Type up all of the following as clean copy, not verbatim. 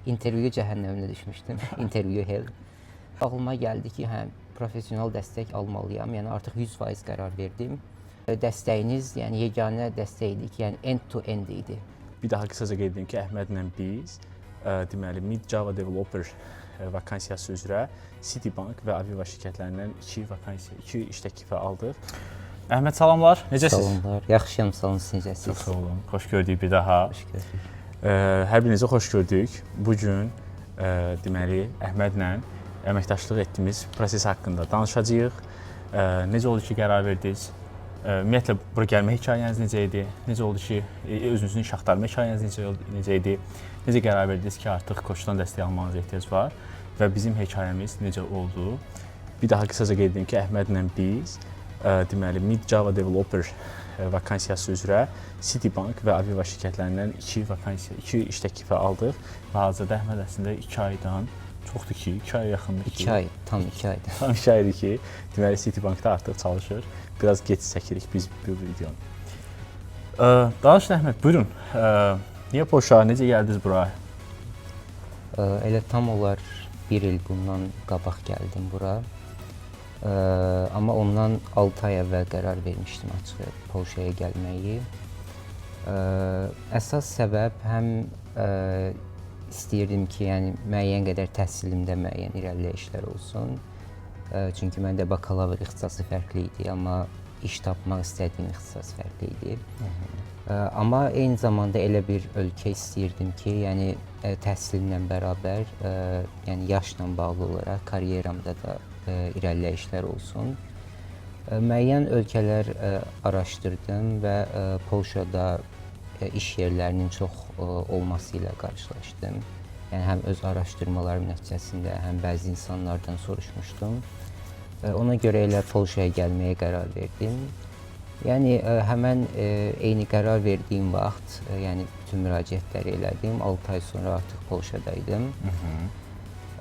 intervyu cəhənnəminə düşmüşdüm. Interview hell. Ağlıma gəldi ki, hə, professional dəstək almalıyam. Yəni artıq 100% qərar verdim. Dəstəyiniz, yəni yeganə dəstək idi ki, yəni end to end idi. Bir daha qısaca qeyd edim ki, Əhmədlə biz deməli Mid Java Developer vakansiyası üzrə Citibank və Aviva şirkətlərindən iki vakansiya, iki iş təklifi aldıq. Əhməd, salamlar. Necəsiz? Salamlar. Yaxşıyam, sağ olun, siz necəsiz? Çox sağ olun. Xoş gördük bir daha. Xoş gördük. Hər birinizi xoş gördük. Bu gün deməli Əhmədlə əməkdaşlıq etdiyimiz proses haqqında danışacağıq. Necə oldu ki, qərar verdiniz? Ümumiyyətlə bura gəlmə hekayəniz necə idi? Necə oldu ki, özünüzün iş axtarma hekayəniz necə idi? Necə qərar verdiniz ki, artıq koçdan dəstək almanıza ehtiyac var və bizim hekayəmiz necə oldu? Bir daha qısaca qeyd edim ki, Əhmədlə biz deməli Mid Java Developer vakansiyası üzrə Citibank və Aviva şirkətlərindən iki vakansiya, iki iş təklifi aldıq və hazırda Əhməd əslində 2 aydan çoxdur ki, 2 aya yaxındır ki. 2 ay, tam 2 aydır. Tam 2 aydır ki, deməli Citibankda artıq çalışır. Biraz geç çəkirik biz bu videonu. Danışın Əhməd, buyurun. Niyə Polşa, necə gəldiniz bura? Elə tam olar bir il bundan qabaq gəldim bura. Amma ondan 6 ay əvvəl qərar vermişdim açığı Polşaya gəlməyi. Əsas səbəb həm istəyirdim ki, yəni müəyyən qədər təhsilimdə müəyyən irəliləyişlər olsun. Çünki məndə bakalavr ixtisası fərqli idi, amma iş tapmaq istədiyim ixtisas fərqli idi. Amma eyni zamanda elə bir ölkə istəyirdim ki, yəni təhsilimlə bərabər, yəni yaşla bağlı olaraq karyeramda da irəliləyişlər olsun. Müəyyən ölkələr araşdırdım və Polşada iş yerlərinin çox olması ilə qarşılaşdım. Yəni həm öz araşdırmalarım nəticəsində, həm bəzi insanlardan soruşmuşdum. Ona görə elə Polşaya gəlməyə qərar verdim. Yəni həmən eyni qərar verdiyim vaxt, yəni bütün müraciətləri elədim. 6 ay sonra artıq Polşadaydım.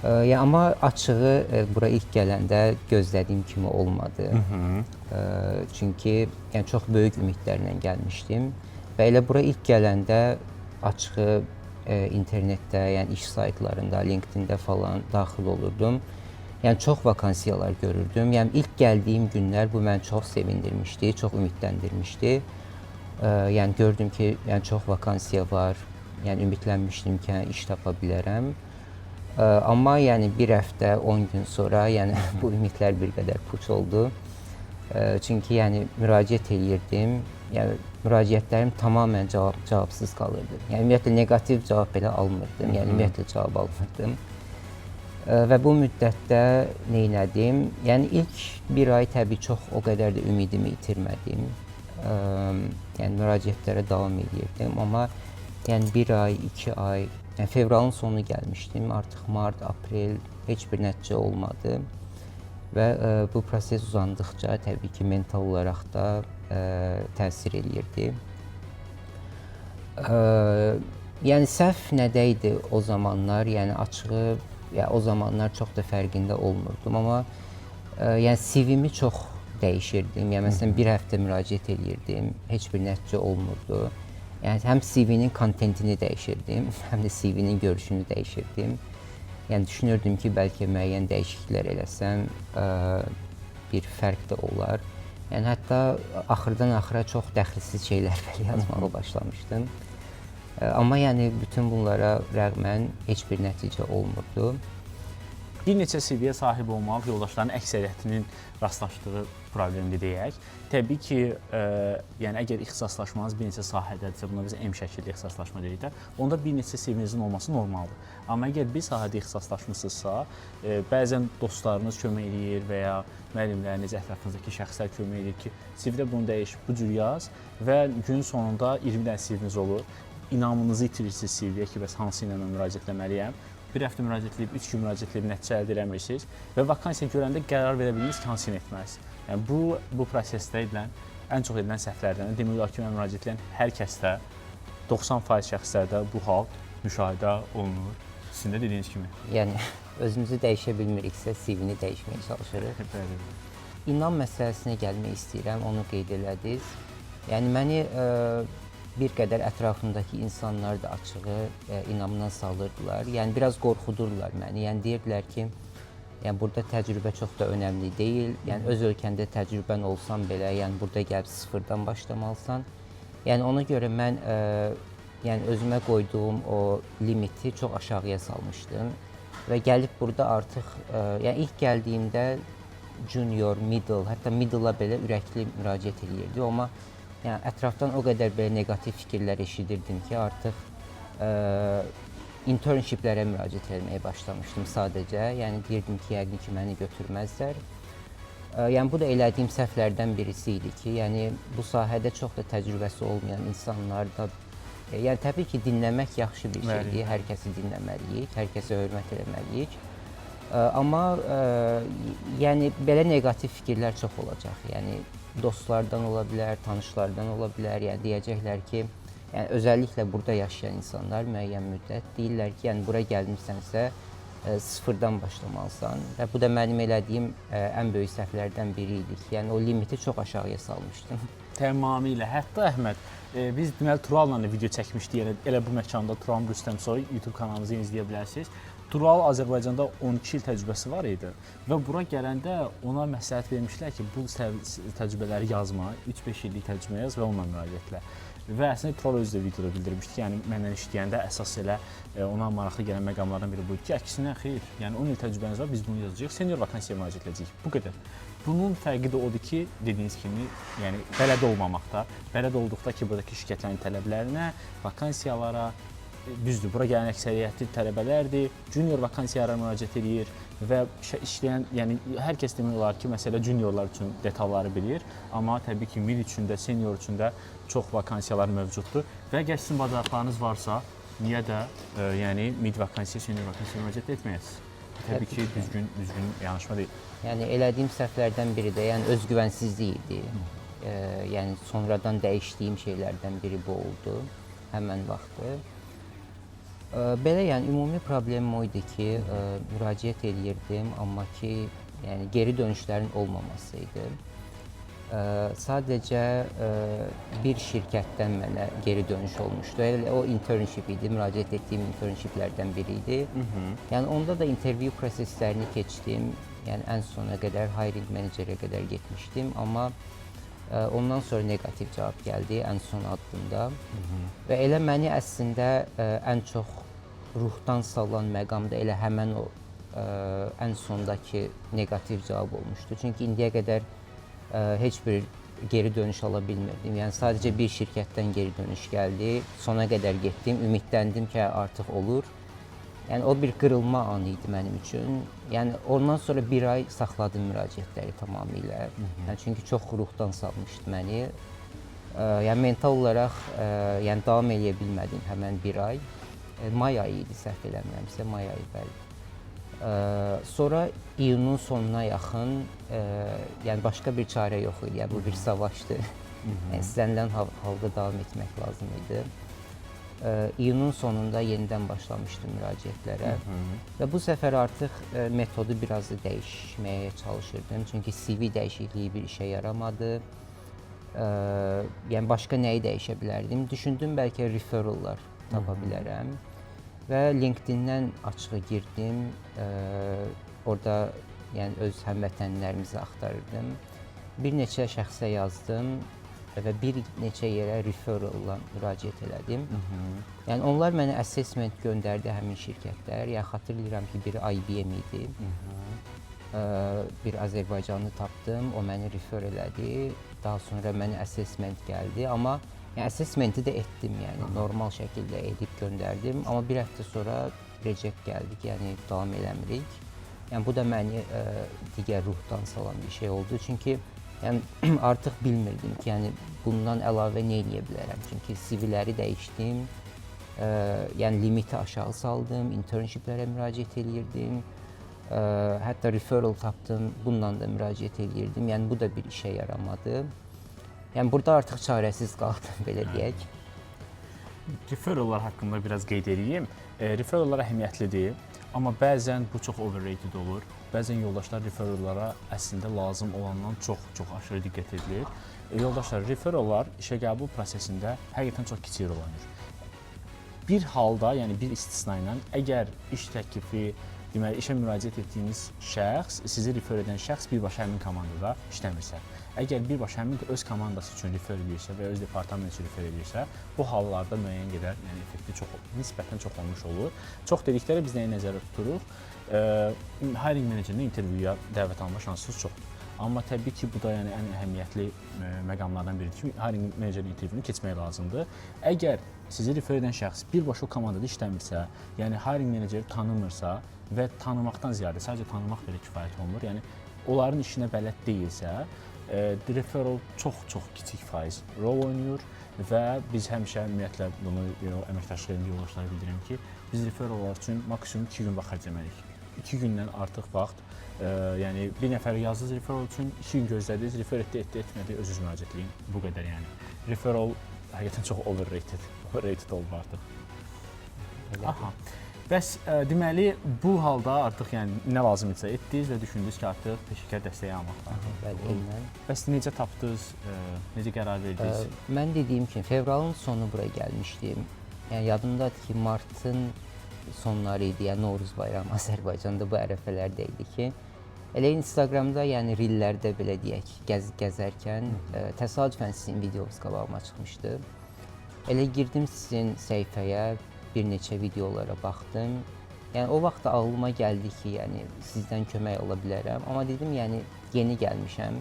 Yəni amma açığı bura ilk gələndə gözlədiyim kimi olmadı. Çünki yəni çox böyük ümidlərlə gəlmişdim və elə bura ilk gələndə açığı internetdə, yəni iş saytlarında, LinkedIn-də falan daxil olurdum. Yəni çox vakansiyalar görürdüm. Yəni ilk gəldiyim günlər bu məni çox sevindirmişdi, çox ümidləndirmişdi. Yəni gördüm ki, yəni çox vakansiya var. Yəni ümidlənmişdim ki, yəni, iş tapa bilərəm. Amma yəni bir həftə, 10 gün sonra yəni bu ümidlər bir qədər puç oldu. Çünki yəni müraciət eləyirdim. Yəni müraciətlərim tamamilə cavabsız qalırdı. Yəni ümumiyyətlə neqativ cavab belə almırdım. Yəni ümumiyyətlə cavab almırdım. Və bu müddətdə neynədim? Yəni ilk bir ay təbii çox o qədər də ümidimi itirmədim. Yəni müraciətlərə davam eləyirdim, amma yəni bir ay, 2 ay, yəni fevralın sonu gəlmişdim. Artıq mart, aprel heç bir nəticə olmadı. Və bu proses uzandıqca təbii ki, mental olaraq da təsir eləyirdi. Yəni səhv nədə idi o zamanlar? Yəni açığı, ya o zamanlar çox da fərqində olmurdum, amma yəni CV-mi çox dəyişirdim. Yəni məsələn bir həftə müraciət eləyirdim, heç bir nəticə olmurdu. Yəni həm CV-nin kontentini dəyişirdim, həm də CV-nin görüşünü dəyişirdim. Yəni düşünürdüm ki, bəlkə müəyyən dəyişikliklər eləsəm bir fərq də olar. Yəni hətta axırdan axıra çox dəxilsiz şeylər belə yazmağa başlamışdım. Amma yəni bütün bunlara rəğmən heç bir nəticə olmurdu. Bir neçə CV-yə sahib olmaq yoldaşların əksəriyyətinin rastlaşdığı problemdir deyək. Təbii ki, yəni əgər ixtisaslaşmanız bir neçə sahədədirsə, buna biz M şəkilli ixtisaslaşma deyirik də, onda bir neçə CV-nizin olması normaldır. Amma əgər bir sahədə ixtisaslaşmısınızsa, bəzən dostlarınız kömək eləyir və ya müəllimləriniz, ətrafınızdakı şəxslər kömək eləyir ki, CV-də bunu dəyiş, bu cür yaz və günün sonunda 20 dənə CV-niz olur. İnamınızı itirirsiniz CV-yə ki, bəs hansı ilə mən müraciət etməliyəm? Bir həftə müraciət edib, 3 gün müraciət edib nəticə əldə eləmirsiniz və vakansiya görəndə qərar verə bilmirsiniz ki, hansını etməlisiniz. Yəni bu prosesdə edilən ən çox edilən səhvlərdən demək olar ki, mən müraciət edən hər kəsdə 90% şəxslərdə bu hal müşahidə olunur. Sizin də dediyiniz kimi. Yəni özümüzü dəyişə bilmiriksə, CV-ni dəyişməyə çalışırıq. Bəli. İnam məsələsinə gəlmək istəyirəm, onu qeyd elədiniz. Yəni məni bir qədər ətrafımdakı insanlar da açığı inamdan salırdılar. Yəni biraz qorxudurdular məni. Yəni deyirdilər ki, yəni burada təcrübə çox da önəmli deyil. Yəni öz ölkəndə təcrübən olsan belə, yəni burada gəlib sıfırdan başlamalısan. Yəni ona görə mən yəni özümə qoyduğum o limiti çox aşağıya salmışdım və gəlib burada artıq yəni ilk gəldiyimdə junior, middle, hətta middle-a belə ürəkli müraciət eləyirdim, amma yəni ətrafdan o qədər belə neqativ fikirlər eşidirdim ki, artıq internshiplərə müraciət etməyə başlamışdım sadəcə. Yəni deyirdim ki, yəqin ki, məni götürməzlər. Yəni bu da elədiyim səhvlərdən birisi idi ki, yəni bu sahədə çox da təcrübəsi olmayan insanlar da yəni təbii ki, dinləmək yaxşı bir şeydir. Hər kəsi dinləməliyik, hər kəsə hörmət eləməliyik. Amma yəni belə neqativ fikirlər çox olacaq. Yəni dostlardan ola bilər, tanışlardan ola bilər. Yəni deyəcəklər ki, yəni özəlliklə burada yaşayan insanlar müəyyən müddət deyirlər ki, yəni bura gəlmisənsə sıfırdan başlamalısan və bu da mənim elədiyim ən böyük səhvlərdən biri idi ki, yəni o limiti çox aşağıya salmışdım. Tamamilə. Hətta Əhməd, biz deməli Turalla da video çəkmişdik elə bu məkanda Turan Rüstəmsoy YouTube kanalımızı izləyə bilərsiniz. Tural Azərbaycanda 12 il təcrübəsi var idi və bura gələndə ona məsləhət vermişlər ki, bu təcrübələri yazma, 3-5 illik təcrübə yaz və onunla müraciət elə. Və əslində Tural özü də videoda bildirmişdi ki, yəni məndən işləyəndə əsas elə ona maraqlı gələn məqamlardan biri bu idi ki, əksinə xeyr, yəni 10 il təcrübəniz var, biz bunu yazacağıq, senior vakansiyaya müraciət edəcəyik. Bu qədər. Bunun fərqi də odur ki, dediyiniz kimi, yəni bələd olmamaqda, bələd olduqda ki, buradakı şirkətlərin tələblərinə, vakansiyalara, düzdür, bura gələn əksəriyyəti tələbələrdir, junior vakansiyalara müraciət eləyir və işləyən, yəni hər kəs demək olar ki, məsələ juniorlar üçün detalları bilir, amma təbii ki, mid üçün də, senior üçün də çox vakansiyalar mövcuddur və əgər sizin bacarıqlarınız varsa, niyə də yəni mid vakansiya, senior vakansiyaya müraciət etməyəsiniz? Təbii ki, düzgün yanaşma deyil. Yəni elədiyim səhvlərdən biri də yəni özgüvənsizlik idi. Yəni sonradan dəyişdiyim şeylərdən biri bu oldu həmən vaxtı. Belə yəni ümumi problemim o idi ki, müraciət eləyirdim, amma ki, yəni geri dönüşlərin olmaması idi. Sadəcə bir şirkətdən mənə geri dönüş olmuşdu. Elə o internship idi, müraciət etdiyim internshiplərdən biri idi. Yəni onda da interview proseslərini keçdim. Yəni ən sona qədər hiring managerə qədər getmişdim, amma ondan sonra neqativ cavab gəldi ən son addımda. Və elə məni əslində ən çox ruhdan salan məqam da elə həmən o ən sondakı neqativ cavab olmuşdu. Çünki indiyə qədər heç bir geri dönüş ala bilmirdim. Yəni sadəcə bir şirkətdən geri dönüş gəldi. Sona qədər getdim, ümidləndim ki, artıq olur. Yəni o bir qırılma anı idi mənim üçün. Yəni ondan sonra bir ay saxladım müraciətləri tamamilə. Yəni çünki çox ruhdan salmışdı məni. Yəni mental olaraq yəni davam eləyə bilmədim həmən bir ay. May ayı idi səhv eləmirəmsə, may ayı bəli. Sonra iyunun sonuna yaxın yəni başqa bir çarə yox idi. Yəni bu bir savaşdı. Yəni istənilən halda davam etmək lazım idi. İyunun sonunda yenidən başlamışdım müraciətlərə. Və bu səfər artıq metodu biraz da dəyişməyə çalışırdım. Çünki CV dəyişikliyi bir işə yaramadı. Yəni başqa nəyi dəyişə bilərdim? Düşündüm bəlkə referrallar tapa bilərəm. Və LinkedIn-dən açığı girdim. Orada yəni öz həmvətənlərimizi axtarırdım. Bir neçə şəxsə yazdım və bir neçə yerə referral-la müraciət elədim. Yəni onlar mənə assessment göndərdi həmin şirkətlər. Yəni xatırlayıram ki, biri IBM idi. Bir Azərbaycanlı tapdım, o məni refer elədi. Daha sonra mənə assessment gəldi, amma yəni assessmenti də etdim, yəni normal şəkildə edib göndərdim. Amma bir həftə sonra reject gəldi ki, yəni davam eləmirik. Yəni bu da məni digər ruhdan salan bir şey oldu. Çünki yəni artıq bilmirdim ki, yəni bundan əlavə nə eləyə bilərəm. Çünki CV-ləri dəyişdim, yəni limiti aşağı saldım, internshiplərə müraciət eləyirdim. Hətta referral tapdım, bununla da müraciət eləyirdim. Yəni bu da bir işə yaramadı. Yəni burada artıq çarəsiz qaldım, belə deyək. Referrallar haqqında biraz qeyd edeyim. Referrallar əhəmiyyətlidir, amma bəzən bu çox overrated olur. Bəzən yoldaşlar referrallara əslində lazım olandan çox-çox aşırı diqqət edilir. Yoldaşlar, referrallar işə qəbul prosesində həqiqətən çox kiçik rol oynayır. Bir halda, yəni bir istisna ilə, əgər iş təklifi, deməli işə müraciət etdiyiniz şəxs, sizi refer edən şəxs birbaşa həmin komandada işləmirsə, əgər birbaşa həmin öz komandası üçün refer edirsə və öz departament üçün refer edirsə, bu hallarda müəyyən qədər, yəni effekti çox, nisbətən çox olmuş olur. Çox dedikləri biz nəyi nəzərdə tuturuq? Hiring managerinin intervyuya dəvət alma şansınız çoxdur. Amma təbii ki, bu da yəni ən əhəmiyyətli məqamlardan biridir ki, hiring managerin intervyunu keçmək lazımdır. Əgər sizi refer edən şəxs birbaşa o komandada işləmirsə, yəni hiring manageri tanımırsa və tanımaqdan ziyadə sadəcə tanımaq belə kifayət olmur. Yəni onların işinə bələd deyilsə, referral çox-çox kiçik faiz rol oynayır və biz həmişə ümumiyyətlə bunu əməkdaşlıq edən yoldaşlara bildirirəm ki, biz referrallar üçün maksimum 2 gün vaxt xərcləməliyik. 2 gündən artıq vaxt, yəni bir nəfər yazdınız referral üçün, 2 gün gözlədiniz, refer etdi, etdi, etmədi, özünüz müraciət eləyin. Bu qədər yəni. Referral həqiqətən çox overrated olub artıq. Elədir. Aha. Bəs deməli bu halda artıq yəni nə lazım idisə etdiniz və düşündünüz ki, artıq peşəkar dəstəyi almaq lazımdır. Bəli, eynən. Bəs necə tapdınız, necə qərar verdiniz? Mən dediyim kimi fevralın sonu bura gəlmişdim. Yəni yadımdadır ki, martın sonları idi, yəni Novruz bayramı Azərbaycanda bu ərəfələrdə idi ki, elə Instagramda, yəni reellərdə belə deyək, gəzərkən təsadüfən sizin videonuz qabağıma çıxmışdı. Elə girdim sizin səhifəyə, bir neçə videolara baxdım. Yəni o vaxt da ağlıma gəldi ki, yəni sizdən kömək ala bilərəm, amma dedim, yəni yeni gəlmişəm.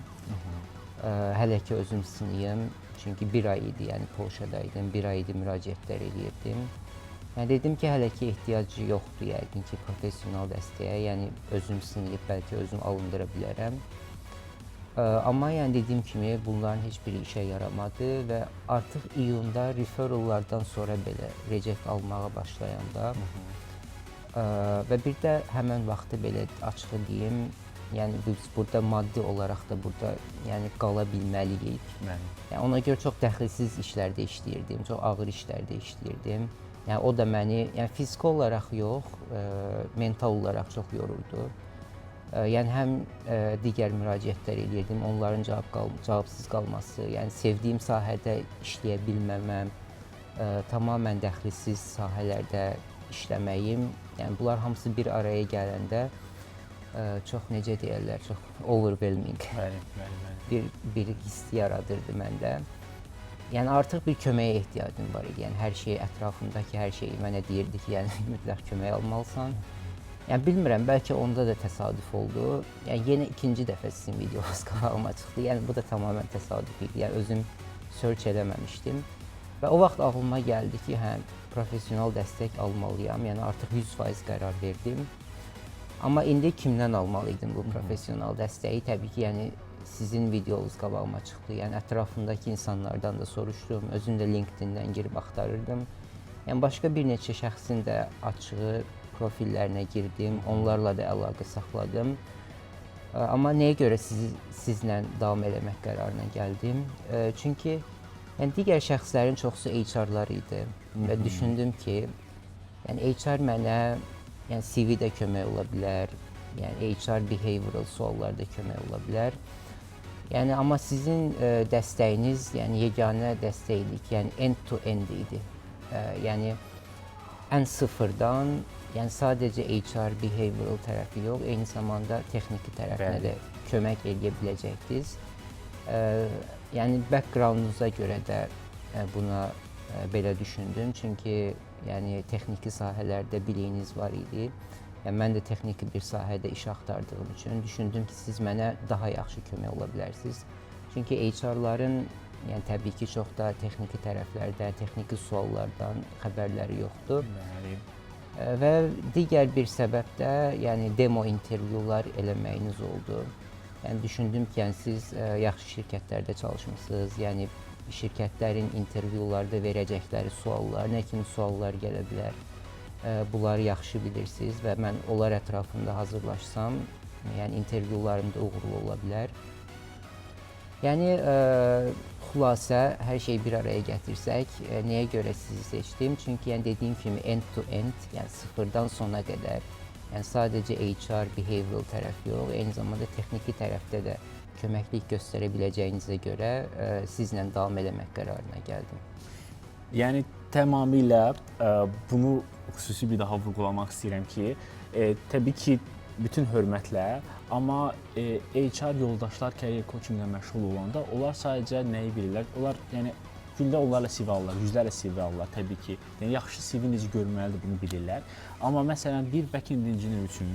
Hələ ki özüm sınayım. Çünki bir ay idi, yəni Polşadaydım, bir ay idi müraciətlər eləyirdim. Yəni dedim ki, hələ ki ehtiyacı yoxdur yəqin ki professional dəstəyə, yəni özüm sınayıb bəlkə özüm alındıra bilərəm. Amma yəni dediyim kimi bunların heç biri işə yaramadı və artıq iyunda referrallardan sonra belə reject almağa başlayanda və bir də həmən vaxtı belə açığı deyim, yəni biz burada maddi olaraq da burada yəni qala bilməliyik. Yəni ona görə çox dəxilsiz işlərdə işləyirdim, çox ağır işlərdə işləyirdim. Yəni o da məni, yəni fiziki olaraq yox, mental olaraq çox yorurdu. Yəni həm digər müraciətlər eləyirdim, onların cavabsız qalması, yəni sevdiyim sahədə işləyə bilməməm, tamamilə dəxilsiz sahələrdə işləməyim, yəni bunlar hamısı bir araya gələndə çox necə deyərlər, çox overwhelming Bəli, bəli, bəli. bir hiss yaradırdı məndə. Yəni artıq bir köməyə ehtiyacım var idi. Yəni hər şey ətrafımdakı hər şey mənə deyirdi ki, yəni mütləq kömək almalısan. Yəni bilmirəm, bəlkə onda da təsadüf oldu. Yəni yenə ikinci dəfə sizin videonuz qabağıma çıxdı. Yəni bu da tamamilə təsadüf idi. Yəni özüm search eləməmişdim. Və o vaxt ağlıma gəldi ki, hə, professional dəstək almalıyam. Yəni artıq 100% qərar verdim. Amma indi kimdən almalı idim bu professional dəstəyi? Təbii ki, yəni sizin videonuz qabağıma çıxdı. Yəni ətrafımdakı insanlardan da soruşdum. Özüm də LinkedIn-dən girib axtarırdım. Yəni başqa bir neçə şəxsin də açığı profillərinə girdim, onlarla da əlaqə saxladım. Amma nəyə görə sizlə davam eləmək qərarına gəldim? Çünki yəni digər şəxslərin çoxusu HR-lar idi və düşündüm ki, yəni HR mənə yəni CV-də kömək ola bilər, yəni HR behavioral suallarda kömək ola bilər. Yəni amma sizin dəstəyiniz, yəni yeganə dəstək idi ki, yəni end to end idi. Yəni ən sıfırdan, yəni sadəcə HR behavioral tərəfi yox, eyni zamanda texniki tərəfinə də kömək eləyə biləcəkdiniz. Yəni background-unuza görə də buna belə düşündüm. Çünki yəni texniki sahələrdə biliyiniz var idi. Yəni mən də texniki bir sahədə iş axtardığım üçün düşündüm ki, siz mənə daha yaxşı kömək ola bilərsiniz. Çünki HR-ların yəni təbii ki, çox da texniki tərəflərdən, texniki suallardan xəbərləri yoxdur. Və digər bir səbəb də yəni demo intervyular eləməyiniz oldu. Yəni düşündüm ki, yəni siz yaxşı şirkətlərdə çalışmısınız. Yəni şirkətlərin intervyularda verəcəkləri suallar, nə kimi suallar gələ bilər. Bunları yaxşı bilirsiniz və mən onlar ətrafında hazırlaşsam, yəni intervyularım da uğurlu ola bilər. Yəni xülasə hər şeyi bir araya gətirsək, nəyə görə sizi seçdim? Çünki yəni dediyim kimi end to end, yəni sıfırdan sona qədər, yəni sadəcə HR behavioral tərəf yox, eyni zamanda texniki tərəfdə də Köməklik göstərə biləcəyinizə görə sizlə davam eləmək qərarına gəldim. Yəni tamamilə bunu xüsusi bir daha vurğulamaq istəyirəm ki, təbii ki, bütün hörmətlə, amma HR yoldaşlar career coaching-lə məşğul olanda onlar sadəcə nəyi bilirlər? Onlar yəni gündə onlarla CV alırlar, yüzlərlə CV alırlar təbii ki. Yəni yaxşı CV necə görünməlidir bunu bilirlər. Amma məsələn bir backend engineer üçün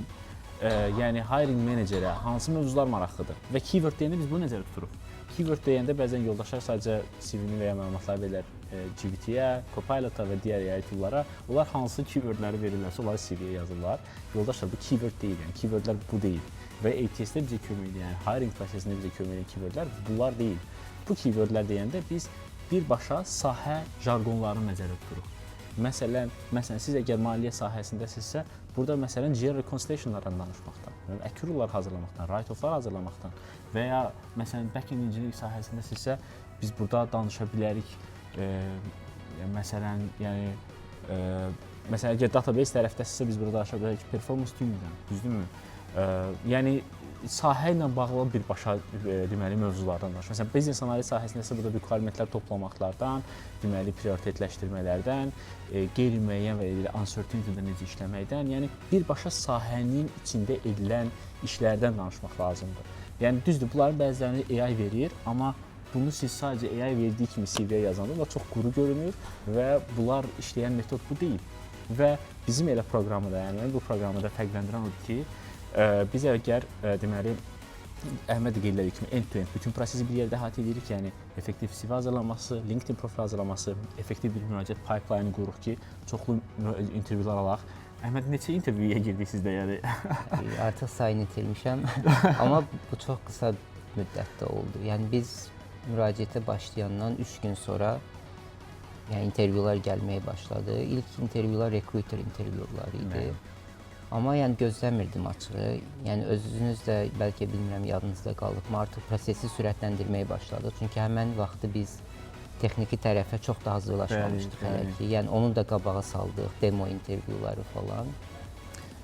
yəni hiring managerə hansı mövzular maraqlıdır və keyword deyəndə biz bunu nəzərdə tuturuq. Keyword deyəndə bəzən yoldaşlar sadəcə CV-ni və ya məlumatları verirlər GPT-yə, Copilot-a və digər AI toollara. Onlar hansı keywordləri verirlərsə, onları CV-yə yazırlar. Yoldaşlar, bu keyword deyil, yəni keywordlər bu deyil. Və ATS-də bizə kömək edən, yəni hiring prosesində bizə kömək edən keywordlər bunlar deyil. Bu keywordlər deyəndə biz birbaşa sahə jargonlarını nəzərdə tuturuq. Məsələn, siz əgər maliyyə sahəsindəsinizsə, burada məsələn GL reconciliation-lardan danışmaqdan, accrual-lar hazırlamaqdan, write-off-lar hazırlamaqdan və ya məsələn backend engineering sahəsindəsinizsə, biz burada danışa bilərik. Məsələn, yəni məsələn əgər database tərəfdəsinizsə, biz burada danışa bilərik performance tuning-dən, düzdürmü? Yəni sahə ilə bağlı birbaşa deməli mövzulardan danışır. Məsələn, business analiz sahəsində isə burada requirement-lər toplamaqlardan, deməli prioritetləşdirmələrdən, qeyri-müəyyən və elə uncertainty-də necə işləməkdən, yəni birbaşa sahənin içində edilən işlərdən danışmaq lazımdır. Yəni düzdür, bunların bəzilərini AI verir, amma bunu siz sadəcə AI verdiyi kimi CV-yə yazanda bunlar çox quru görünür və bunlar işləyən metod bu deyil. Və bizim elə proqramı da, yəni bu proqramı da fərqləndirən odur ki, biz əgər deməli Əhməd də qeyd elədiyi kimi end-to-end bütün prosesi bir yerdə əhatə edirik. Yəni effektiv CV hazırlanması, LinkedIn profil hazırlaması, effektiv bir müraciət pipeline qururuq ki, çoxlu intervyular alaq. Əhməd, neçə intervyuya girdik sizdə yəni? Artıq sayını itirmişəm. Amma bu çox qısa müddətdə oldu. Yəni biz müraciətə başlayandan 3 gün sonra yəni intervyular gəlməyə başladı. İlk intervyular recruiter intervyuları idi. Amma yəni gözləmirdim açığı. Yəni özünüz də bəlkə bilmirəm yadınızda qalıbmı, artıq prosesi sürətləndirməyə başladıq. Çünki həmən vaxtı biz texniki tərəfə çox da hazırlaşmamışdıq hələ ki. Yəni onu da qabağa saldıq, demo intervyuları falan.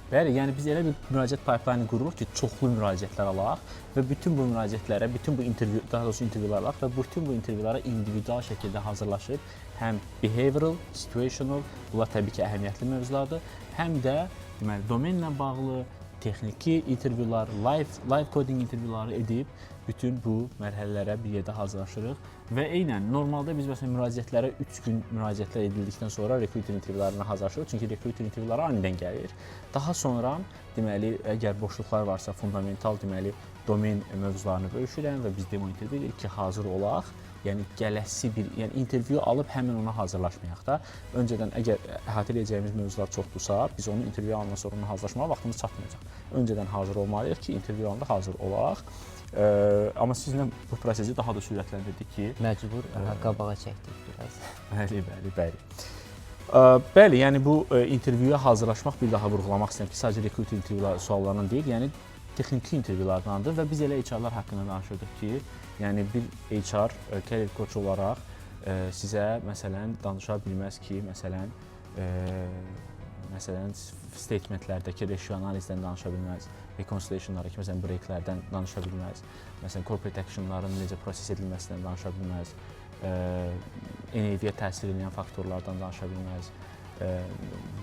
Bəli, yəni biz elə bir müraciət pipeline qururuq ki, çoxlu müraciətlər alaq və bütün bu müraciətlərə, bütün bu intervyu, daha doğrusu intervyular alaq və bütün bu intervyulara individual şəkildə hazırlaşıb həm behavioral, situational, bunlar təbii ki, əhəmiyyətli mövzulardır, həm də deməli domenlə bağlı texniki intervyular, live coding intervyuları edib bütün bu mərhələlərə bir yerdə hazırlaşırıq və eynən normalda biz məsələn müraciətlərə 3 gün müraciətlər edildikdən sonra recruiter intervyularına hazırlaşırıq. Çünki recruiter intervyuları anidən gəlir. Daha sonra deməli əgər boşluqlar varsa fundamental deməli domen mövzularını bölüşürəm və biz demo intervyu edirik ki, hazır olaq. Yəni gələsi bir, yəni intervyu alıb həmin ona hazırlaşmayaq da. Öncədən əgər əhatə edəcəyimiz mövzular çoxdursa, biz onu intervyu alandan sonra ona hazırlaşmağa vaxtımız çatmayacaq. Öncədən hazır olmalıyıq ki, intervyu alanda hazır olaq. Amma sizinlə bu prosesi daha da sürətləndirdik ki, məcbur aha, qabağa çəkdik biraz. Bəli. Bəli, yəni bu intervyuya hazırlaşmaq bir daha vurğulamaq istəyirəm ki, sadəcə recruiter intervyular suallarından deyil, yəni texniki intervyulardandır və biz elə HR-lar haqqında danışırdıq ki, yəni bir HR career coach olaraq sizə məsələn danışa bilməz ki, məsələn statementlərdəki ratio analizdən danışa bilməz, reconciliationlardakı məsələn breaklərdən danışa bilməz, məsələn corporate actionların necə proses edilməsindən danışa bilməz, NAV-yə təsir edən faktorlardan danışa bilməz,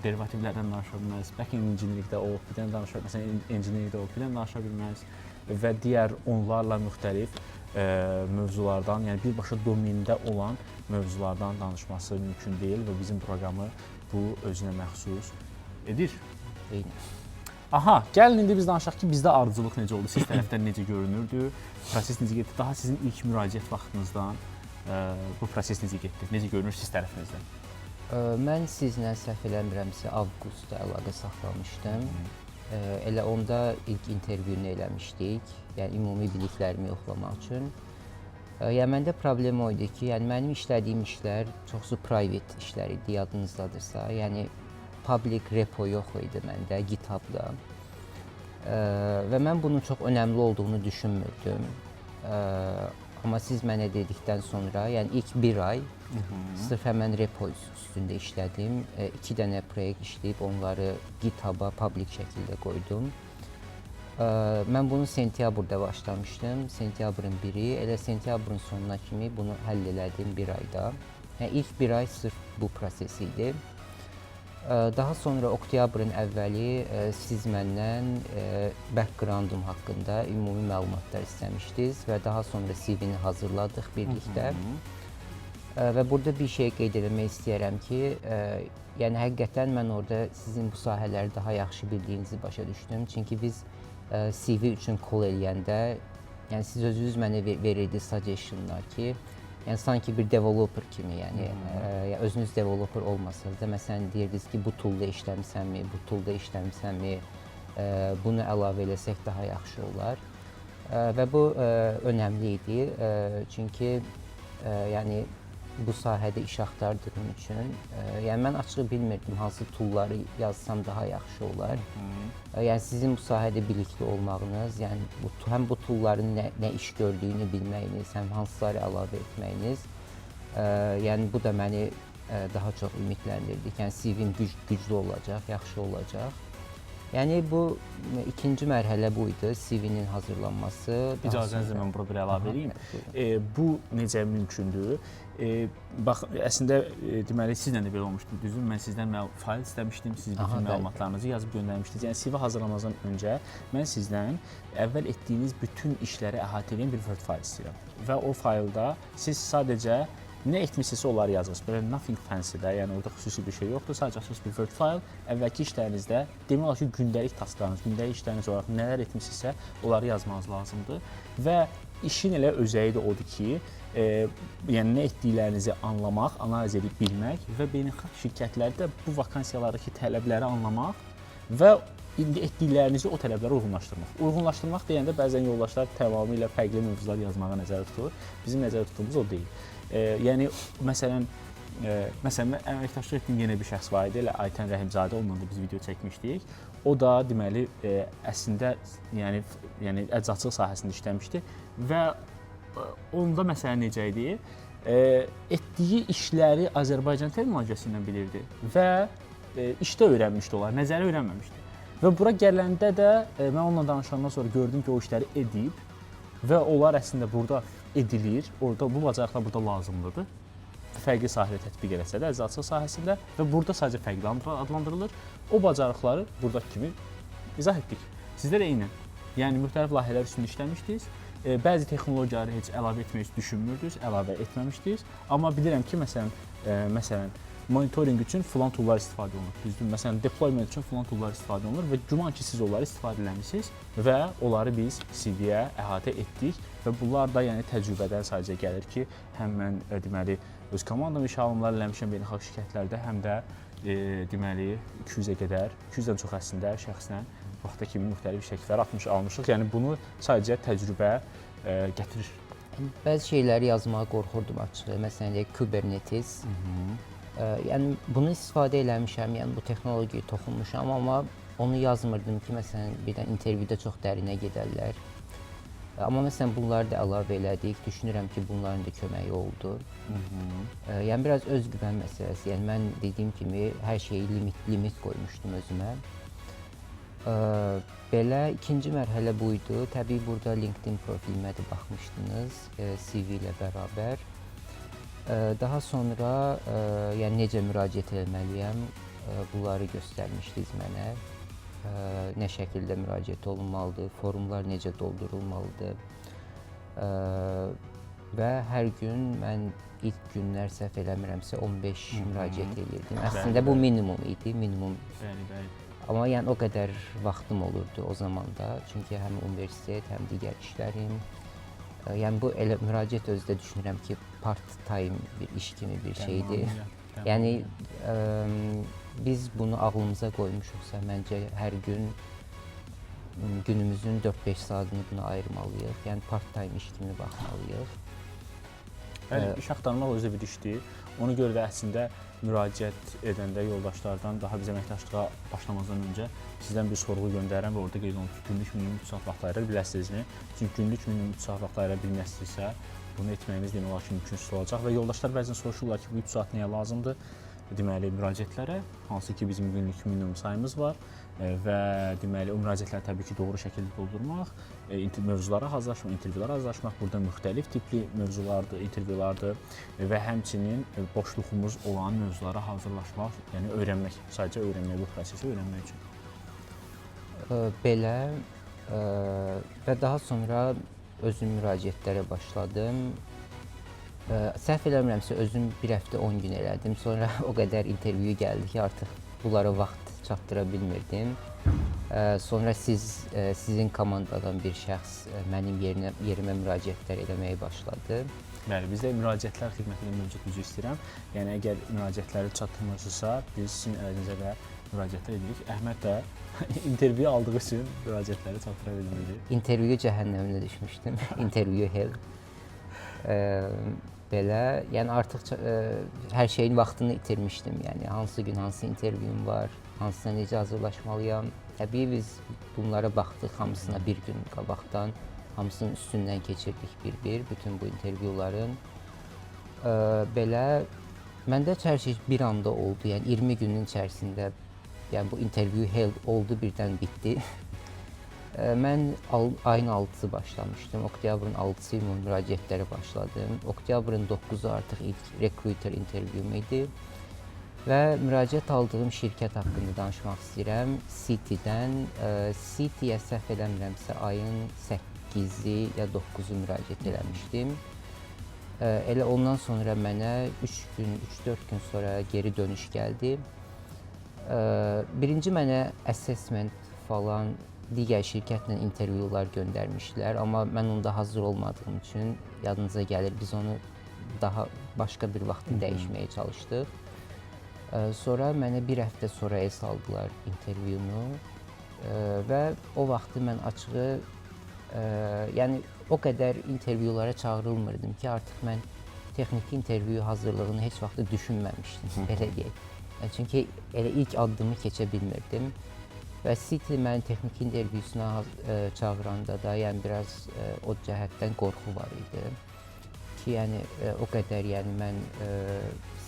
derivativlərdən danışa bilməz, back-end engineeringdə OOP-dən danışa, məsələn engineeringdə OOP-dən danışa bilməz və digər onlarla müxtəlif mövzulardan, yəni birbaşa domendə olan mövzulardan danışması mümkün deyil və bizim proqramı bu özünə məxsus edir. Eynən. Aha, gəlin indi biz danışaq ki, bizdə ardıcıllıq necə oldu, siz tərəfdən necə görünürdü, proses necə getdi, daha sizin ilk müraciət vaxtınızdan bu proses necə getdi, necə görünür siz tərəfinizdən? Mən sizlə səhv eləmirəmsə avqustda əlaqə saxlamışdım. Elə onda ilk intervyunu eləmişdik. Yəni ümumi biliklərimi yoxlamaq üçün. Yəni məndə problem o idi ki, yəni mənim işlədiyim işlər çoxsu private işlər idi, yadınızdadırsa. Yəni public repo yox idi məndə GitHub-da. Və mən bunun çox önəmli olduğunu düşünmürdüm. Amma siz mənə dedikdən sonra, yəni ilk bir ay sırf həmən repo üstündə işlədim. 2 dənə proyekt işləyib onları GitHub-a public şəkildə qoydum. Mən bunu sentyabrda başlamışdım. Sentyabrın 1-i, elə sentyabrın sonuna kimi bunu həll elədim bir ayda. Yəni ilk bir ay sırf bu proses idi. Daha sonra oktyabrın əvvəli siz məndən backgroundum haqqında ümumi məlumatlar istəmişdiniz və daha sonra CV-ni hazırladıq birlikdə. Və burada bir şey qeyd etmək istəyirəm ki, yəni həqiqətən mən orada sizin bu sahələri daha yaxşı bildiyinizi başa düşdüm. Çünki biz CV üçün call eləyəndə, yəni siz özünüz mənə verirdiniz suggestionlar ki, yəni sanki bir developer kimi, yəni özünüz developer olmasanız da, məsələn deyirdiniz ki, bu toolda işləmisənmi, bu toolda işləmisənmi, bunu əlavə eləsək daha yaxşı olar. Və bu önəmli idi, çünki yəni bu sahədə iş axtardığım üçün, yəni mən açığı bilmirdim hansı toolları yazsam daha yaxşı olar. Yəni sizin bu sahədə bilikli olmağınız, yəni bu həm bu toolların nə iş gördüyünü bilməyiniz, həm hansıları əlavə etməyiniz, yəni bu da məni daha çox ümidləndirdi. Yəni CV-m güclü olacaq, yaxşı olacaq. Yəni bu ikinci mərhələ bu idi, CV-nin hazırlanması. İcazənizlə mən bura bir əlavə edeyim. Bu necə mümkündür? Bax, əslində deməli sizlə də belə olmuşdu, düzdür? Mən sizdən fayl istəmişdim, siz bütün məlumatlarınızı yazıb göndərmişdiniz. Yəni CV hazırlamazdan öncə mən sizdən əvvəl etdiyiniz bütün işləri əhatə edən bir Word fayl istəyirəm. Və o faylda siz sadəcə nə etmisinizsə onları yazırsınız. Belə nothing fancy də, yəni orada xüsusi bir şey yoxdur. Sadəcə açıq bir Word fayl. Əvvəlki işlərinizdə demək olar ki, gündəlik tasklarınız, gündəlik işləriniz olaraq nələr etmisinizsə, onları yazmanız lazımdır. Və işin elə özəyi də odur ki, yəni nə etdiklərinizi anlamaq, analiz edib bilmək və beynəlxalq şirkətlərdə bu vakansiyalardakı tələbləri anlamaq və indi etdiklərinizi o tələblərə uyğunlaşdırmaq. Uyğunlaşdırmaq deyəndə bəzən yoldaşlar tamamilə fərqli mövzular yazmağa nəzərdə tutur. Bizim nəzərdə tutduğumuz o deyil. Yəni məsələn, məsələn mən əməkdaşlıq etdiyim yenə bir şəxs var idi, elə Aytən Rəhimzadə, onunla da biz video çəkmişdik. O da deməli əslində yəni əczaçılıq sahəsində işləmişdi və onda məsələ necə idi? Etdiyi işləri Azərbaycan terminologiyası ilə bilirdi və işdə öyrənmişdi onlar, nəzəri öyrənməmişdi. Və bura gələndə də mən onunla danışandan sonra gördüm ki, o işləri edib və onlar əslində burada edilir, orada bu bacarıqlar burada lazımlıdır. Fərqli sahədə tətbiq eləsə də əczaçılıq sahəsində və burada sadəcə fərqli adlandırılır. O bacarıqları buradakı kimi izah etdik. Sizdə də eynən. Yəni müxtəlif layihələr üstündə işləmişdiniz. Bəzi texnologiyaları heç əlavə etmək düşünmürdünüz, əlavə etməmişdiniz. Amma bilirəm ki, məsələn monitorinq üçün filan toollar istifadə olunur. Düzdür? Məsələn, deployment üçün filan toollar istifadə olunur və güman ki, siz onları istifadə eləmisiniz və onları biz CV-yə əhatə etdik və bunlar da yəni təcrübədən sadəcə gəlir ki, həm mən deməli öz komandamı işə alımlar eləmişəm beynəlxalq şirkətlərdə, həm də deməli 200-ə qədər, 200-dən çox əslində şəxslə vaxta kimi müxtəlif təkliflər almışıq. Yəni bunu sadəcə təcrübə gətirir. Bəzi şeyləri yazmağa qorxurdum açığı. Məsələn, deyək Kubernetes. Yəni bunu istifadə eləmişəm, yəni bu texnologiyaya toxunmuşam, amma onu yazmırdım ki, məsələn, birdən intervyuda çox dərinə gedərlər. Amma məsələn bunları da əlavə elədik. Düşünürəm ki, bunların da köməyi oldu. Yəni biraz özgüvən məsələsi. Yəni mən dediyim kimi hər şeyi limit qoymuşdum özümə. Belə ikinci mərhələ bu idi. Təbii burada LinkedIn profilimə də baxmışdınız, CV ilə bərabər. Daha sonra yəni necə müraciət etməliyəm, bunları göstərmişdiniz mənə. Nə şəkildə müraciət olunmalıdır, forumlar necə doldurulmalıdır. Və hər gün mən ilk günlər səhv eləmirəmsə 15 müraciət eləyirdim. Əslində bu minimum idi, minimum. Bəli, bəli. Amma yəni o qədər vaxtım olurdu o zamanda. Çünki həm universitet, həm digər işlərim. Yəni bu elə müraciət özü də düşünürəm ki, part-time bir iş kimi bir şeydir. Yəni biz bunu ağlımıza qoymuşuqsa, məncə hər gün günümüzün 4-5 saatını buna ayırmalıyıq. Yəni part-time iş kimi baxmalıyıq. Bəli, iş axtarmaq özü bir işdir. Ona görə də əslində müraciət edəndə yoldaşlardan daha biz əməkdaşlığa başlamazdan öncə sizdən bir sorğu göndərirəm və orada qeyd olunur ki, günlük minimum 3 saat vaxt ayıra biləsinizmi? Çünki günlük minimum 3 saat vaxt ayıra bilməsinizsə, bunu etməyiniz demək olar ki, mümkünsüz olacaq və yoldaşlar bəzən soruşurlar ki, bu 3 saat nəyə lazımdır? Deməli, müraciətlərə, hansı ki bizim günlük minimum sayımız var. Və deməli o müraciətləri təbii ki, doğru şəkildə doldurmaq, mövzulara hazırlaşmaq, intervyulara hazırlaşmaq, burada müxtəlif tipli mövzulardır, intervyulardır və həmçinin boşluğumuz olan mövzulara hazırlaşmaq, yəni öyrənmək, sadəcə öyrənmək, bu prosesi öyrənmək üçün. Belə və daha sonra özüm müraciətlərə başladım. Səhv eləmirəmsə özüm bir həftə 10 gün elədim. Sonra o qədər intervyu gəldi ki, artıq bunlara vaxt çatdıra bilmirdim. Sonra sizin komandadan bir şəxs mənim yerimə müraciətlər eləməyə başladı. Bəli, bizdə müraciətlər xidməti də mövcud, üzr istəyirəm. Yəni əgər müraciətləri çatdırmırsınızsa, biz sizin əvəzinizə də müraciətlər edirik. Əhməd də intervyu aldığı üçün müraciətləri çatdıra bilmirdi. İntervyu cəhənnəminə düşmüşdüm. İntervyu hell. Belə, yəni artıq hər şeyin vaxtını itirmişdim. Yəni hansı gün hansı intervyum var, hansına necə hazırlaşmalıyam. Təbii biz bunlara baxdıq hamısına bir gün qabaqdan, hamısının üstündən keçirdik bir-bir bütün bu intervyuların. Belə məndə hər şey bir anda oldu. Yəni 20 günün içərisində, yəni bu intervyu hell oldu, birdən bitdi. Mən ayın 6-sı başlamışdım. Oktyabrın 6-sı müraciətlərə başladım. Oktyabrın 9-u artıq ilk recruiter intervyum idi. Və müraciət aldığım şirkət haqqında danışmaq istəyirəm. City-dən. City-yə səhv eləmirəmsə ayın 8-i ya 9-u müraciət eləmişdim. Elə ondan sonra mənə 3 gün, 3-4 gün sonra geri dönüş gəldi. Birinci mənə assessment falan digər şirkətlə intervyular göndərmişdilər, amma mən onda hazır olmadığım üçün, yadınıza gəlir, biz onu daha başqa bir vaxtda dəyişməyə çalışdıq. Sonra mənə bir həftə sonra el saldılar intervyunu və o vaxtı mən açığı, yəni o qədər intervyulara çağırılmırdım ki, artıq mən texniki intervyu hazırlığını heç vaxt düşünməmişdim, belə deyək. Yəni, çünki elə ilk addımı keçə bilmirdim. Və City məni texniki intervyusuna çağıranda da, yəni biraz o cəhətdən qorxu var idi ki, yəni o qədər, yəni mən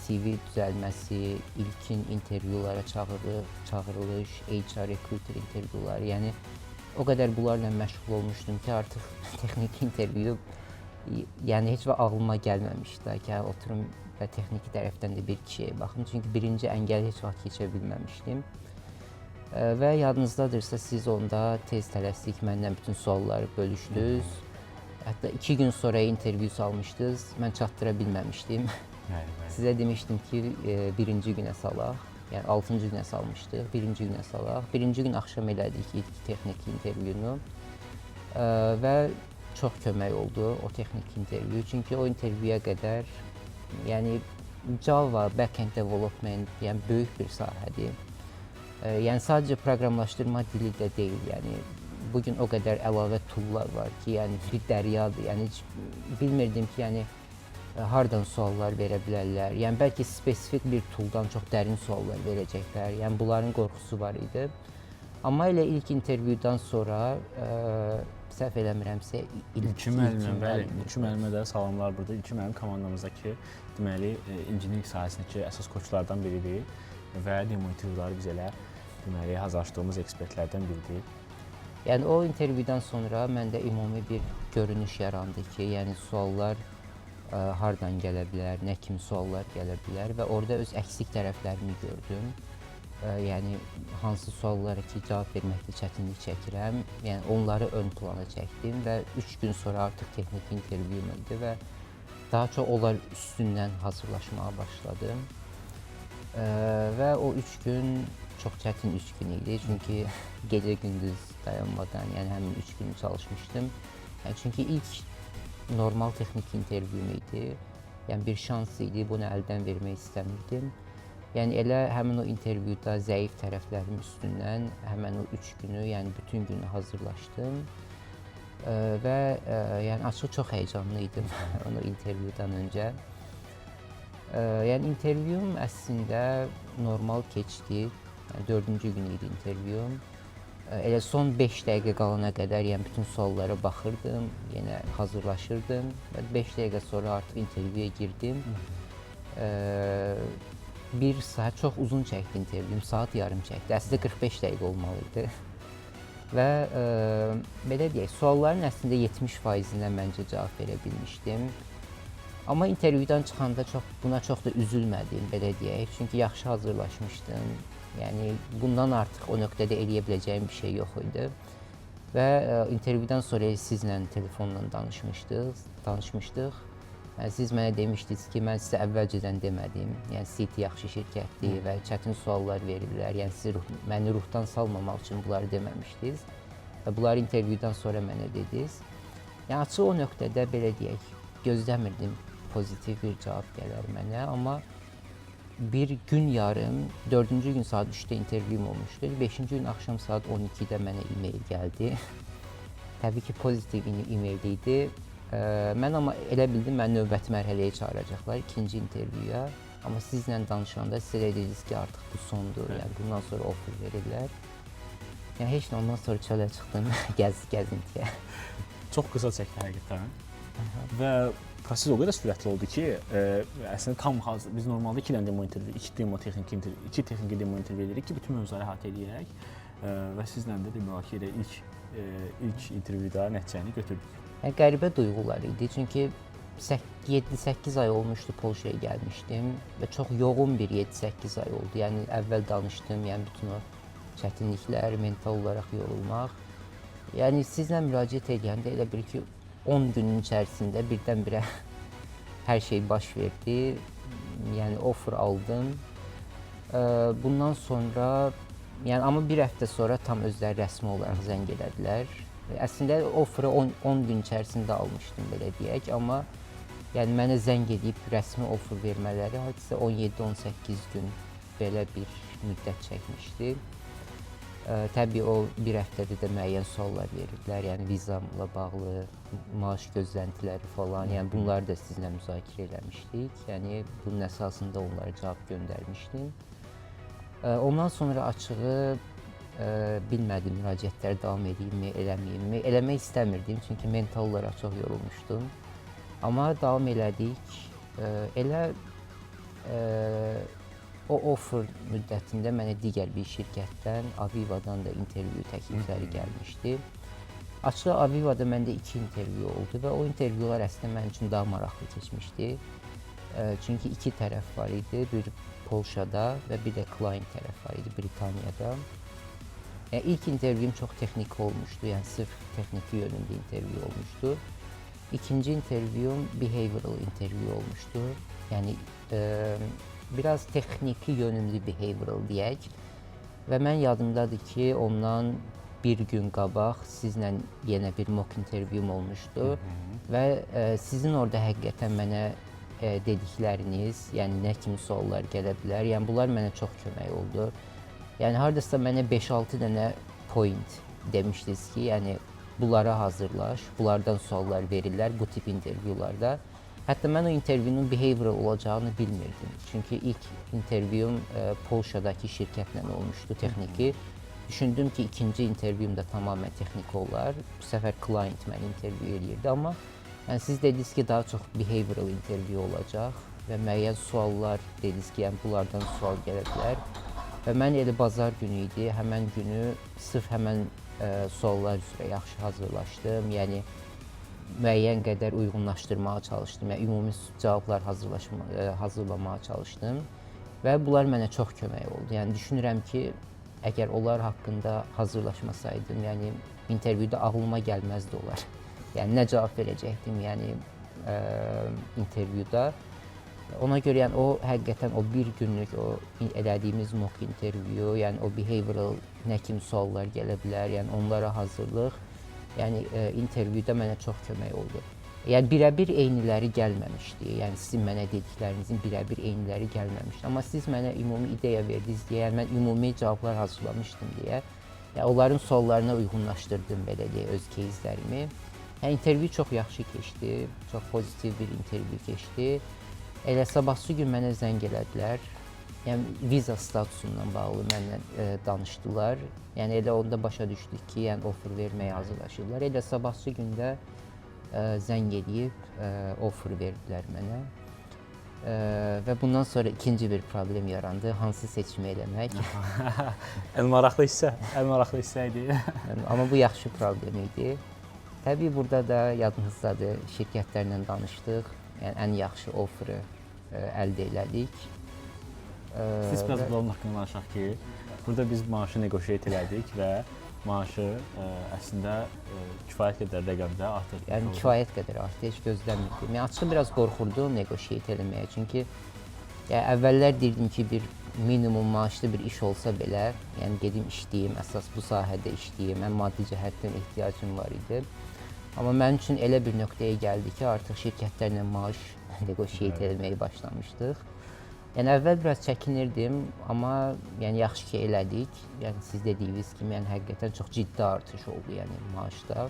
CV düzəlməsi, ilkin intervyulara çağırılış, HR recruiter intervyuları, yəni o qədər bunlarla məşğul olmuşdum ki, artıq texniki intervyu, yəni heç vaxt ağlıma gəlməmişdi ki, oturum və texniki tərəfdən də bir kişiyə baxım. Çünki birinci əngəli heç vaxt keçə bilməmişdim. Və yadınızdadırsa siz onda tez tələsik məndən bütün sualları bölüşdünüz. Hətta 2 gün sonra intervyu salmışdınız. Mən çatdıra bilməmişdim. Bəli, bəli. Sizə demişdim ki, birinci günə salaq. Yəni 6-cı günə salmışdıq, birinci günə salaq. Birinci gün axşam elədik ilk texniki intervyunu. Və çox kömək oldu o texniki intervyu. Çünki o intervyuya qədər, yəni Java, backend development, yəni böyük bir sahədir. Yəni sadəcə proqramlaşdırma dili də deyil, yəni bugün o qədər əlavə toollar var ki, yəni bir dəryadır. Yəni heç bilmirdim ki, yəni hardan suallar verə bilərlər. Yəni bəlkə spesifik bir tooldan çox dərin suallar verəcəklər. Yəni bunların qorxusu var idi. Amma elə ilk intervyudan sonra səhv eləmirəmsə İlki müəllimə, bəli, İlki müəllimə də salamlar burada. İlki müəllim komandamızdakı deməli engineering sahəsindəki əsas koçlardan biridir və demo intervyuları biz elə deməli hazırlaşdığımız ekspertlərdən biridir. Yəni o intervyudan sonra məndə ümumi bir görünüş yarandı ki, yəni suallar hardan gələ bilər, nə kimi suallar gələ bilər və orada öz əksik tərəflərimi gördüm. Yəni hansı suallara ki cavab verməkdə çətinlik çəkirəm, yəni onları ön plana çəkdim və 3 gün sonra artıq texniki intervyum idi və daha çox onlar üstündən hazırlaşmağa başladım. Və o 3 gün çox çətin 3 gün idi, çünki gecə gündüz dayanmadan, yəni həmin 3 günü çalışmışdım. Yəni çünki ilk normal texniki intervyum idi, yəni bir şans idi, bunu əldən vermək istəmirdim. Yəni elə həmin o intervyuda zəif tərəflərim üstündən həmin o 3 günü, yəni bütün günü hazırlaşdım. Və yəni açıq çox həyəcanlı idim onu intervyudan öncə. Yəni intervyum əslində normal keçdi. Yəni 4-cü gün idi intervyum. Elə son 5 dəqiqə qalana qədər, yəni bütün suallara baxırdım, yenə hazırlaşırdım və 5 dəqiqə sonra artıq intervyuya girdim. Bir saat çox uzun çəkdi intervyum, saat yarım çəkdi. Əslində 45 dəqiqə olmalı idi. Və belə deyək, sualların əslində 70%-nə məncə cavab verə bilmişdim. Amma intervyudan çıxanda buna çox da üzülmədim, belə deyək. Çünki yaxşı hazırlaşmışdım. Yəni bundan artıq o nöqtədə eləyə biləcəyim bir şey yox idi. Və intervyudan sonra sizlə telefonla danışmışdıq. Yəni siz mənə demişdiniz ki, mən sizə əvvəlcədən demədim. Yəni City yaxşı şirkətdir və çətin suallar verirlər. Yəni sizi məni ruhdan salmamaq üçün bunları deməmişdiniz. Və bunları intervyudan sonra mənə dediniz. Yəni açıq o nöqtədə belə deyək, gözləmirdim pozitiv bir cavab gələr mənə, amma bir gün yarım, 4-cü gün saat 3-də intervyum olmuşdu. 5-ci gün axşam saat 12-də mənə e-mail gəldi. Təbii ki, pozitiv e-mail idi. Mən amma elə bildim, məni növbəti mərhələyə çağıracaqlar, ikinci intervyuya. Amma sizlə danışanda sizə dediniz ki, artıq bu sondur, yəni bundan sonra offer verirlər. Yəni heç nə, ondan sonra çölə çıxdım, gəzintiyə. Çox qısa çəkdi həqiqətən. Və proses o qədər sürətli oldu ki, əslində tam hazır. Biz normalda 2 dənə demo intervyu, 2 demo texniki intervyu, 2 texniki demo intervyu edirik ki, bütün mövzuları əhatə eləyək. Və sizlə də demək olar ki, elə ilk intervyuda nəticəni götürdük. Yəni qəribə duyğular idi. Çünki 7-8 ay olmuşdu Polşaya gəlmişdim və çox yoğun bir 7-8 ay oldu. Yəni əvvəl danışdım, yəni bütün o çətinliklər, mental olaraq yorulmaq. Yəni sizlə müraciət edəndə elə bil ki, 10 günün içərisində birdən-birə hər şey baş verdi. Yəni offer aldım. Bundan sonra, yəni amma bir həftə sonra tam özləri rəsmi olaraq zəng elədilər. Əslində offer'ı 10 gün içərisində almışdım belə deyək, amma yəni mənə zəng edib rəsmi offer vermələri hardasa 17-18 gün belə bir müddət çəkmişdi. Təbii o bir həftədə də müəyyən suallar verirdilər, yəni vizamla bağlı, maaş gözləntiləri falan, yəni bunları da sizinlə müzakirə eləmişdik. Yəni bunun əsasında onlara cavab göndərmişdim. Ondan sonra açığı bilmədim, müraciətlərə davam edeyimmi, eləməyimmi. Eləmək istəmirdim, çünki mental olaraq çox yorulmuşdum. Amma davam elədik. Elə o offer müddətində mənə digər bir şirkətdən, Aviva'dan da intervyu təklifləri gəlmişdi. Açığı Aviva'da məndə 2 intervyu oldu və o intervyular əslində mənim üçün daha maraqlı keçmişdi. Çünki iki tərəf var idi, bir Polşada və bir də client tərəf var idi Britaniyada. Yəni ilk intervyum çox texniki olmuşdu, yəni sırf texniki yönündə intervyu olmuşdu. İkinci intervyum behavioral intervyu olmuşdu. Yəni biraz texniki yönümlü behavioral deyək. Və mən yadımdadır ki, ondan bir gün qabaq sizlə yenə bir mock intervyum olmuşdu. Və sizin orada həqiqətən mənə dedikləriniz, yəni nə kimi suallar gələ bilər, yəni bunlar mənə çox kömək oldu. Yəni hardasa mənə 5-6 dənə point demişdiniz ki, yəni bunlara hazırlaş, bunlardan suallar verirlər bu tip intervyularda. Hətta mən o intervyunun behavioral olacağını bilmirdim. Çünki ilk intervyum Polşadakı şirkətlə olmuşdu, texniki. Düşündüm ki, ikinci intervyum da tamamilə texniki olar. Bu səfər client məni intervyu eləyirdi, amma yəni siz dediniz ki, daha çox behavioral intervyu olacaq və müəyyən suallar dediniz ki, yəni bunlardan sual gələ bilər. Və mən elə bazar günü idi, həmən günü sırf həmən suallar üzrə yaxşı hazırlaşdım. Yəni müəyyən qədər uyğunlaşdırmağa çalışdım, yəni ümumi cavablar hazırlamağa çalışdım və bunlar mənə çox kömək oldu. Yəni düşünürəm ki, əgər onlar haqqında hazırlaşmasaydım, yəni intervyuda ağlıma gəlməzdi onlar. Yəni nə cavab verəcəkdim, yəni intervyuda. Ona görə yəni o həqiqətən o bir günlük o elədiyimiz mock intervyu, yəni o behavioral nə kimi suallar gələ bilər, yəni onlara hazırlıq, yəni intervyuda mənə çox kömək oldu. Yəni birəbir eyniləri gəlməmişdi. Yəni sizin mənə dediklərinizin birəbir eyniləri gəlməmişdi. Amma siz mənə ümumi ideya verdiniz deyə, yəni mən ümumi cavablar hazırlamışdım deyə, yəni onların suallarına uyğunlaşdırdım belə deyə öz кейslərimi. Yəni intervyu çox yaxşı keçdi, çox pozitiv bir intervyu keçdi. Elə sabahsı gün mənə zəng elədilər. Yəni viza statusundan bağlı mənlə danışdılar. Yəni elə onda başa düşdük ki, yəni offer verməyə hazırlaşırlar. Elə sabahsı gündə zəng eləyib offer verdilər mənə. Və bundan sonra ikinci bir problem yarandı. Hansı seçimi eləmək? Ən maraqlı hissə, ən maraqlı hissə idi. Amma bu yaxşı problem idi. Təbii burada da yadınızdadır, şirkətlərlə danışdıq. Yəni ən yaxşı offer'ı əldə elədik. Siz biraz bunun haqqında danışaq ki, burada biz maaşı negotiate elədik və maaşı əslində kifayət qədər rəqəmdə artırdıq. Yəni kifayət qədər artdı, heç gözləmirdim. Yəni açığı biraz qorxurdum negotiate eləməyə, çünki yəni əvvəllər deyirdim ki, bir minimum maaşlı bir iş olsa belə, yəni gedim işləyim, əsas bu sahədə işləyim, mən maddi cəhətdən ehtiyacım var idi. Amma mənim üçün elə bir nöqtəyə gəldi ki, artıq şirkətlərlə maaş negotiate eləməyə başlamışdıq. Yəni əvvəl biraz çəkinirdim, amma yəni yaxşı ki elədik. Yəni siz dediyiniz kimi, yəni həqiqətən çox ciddi artış oldu, yəni maaşda.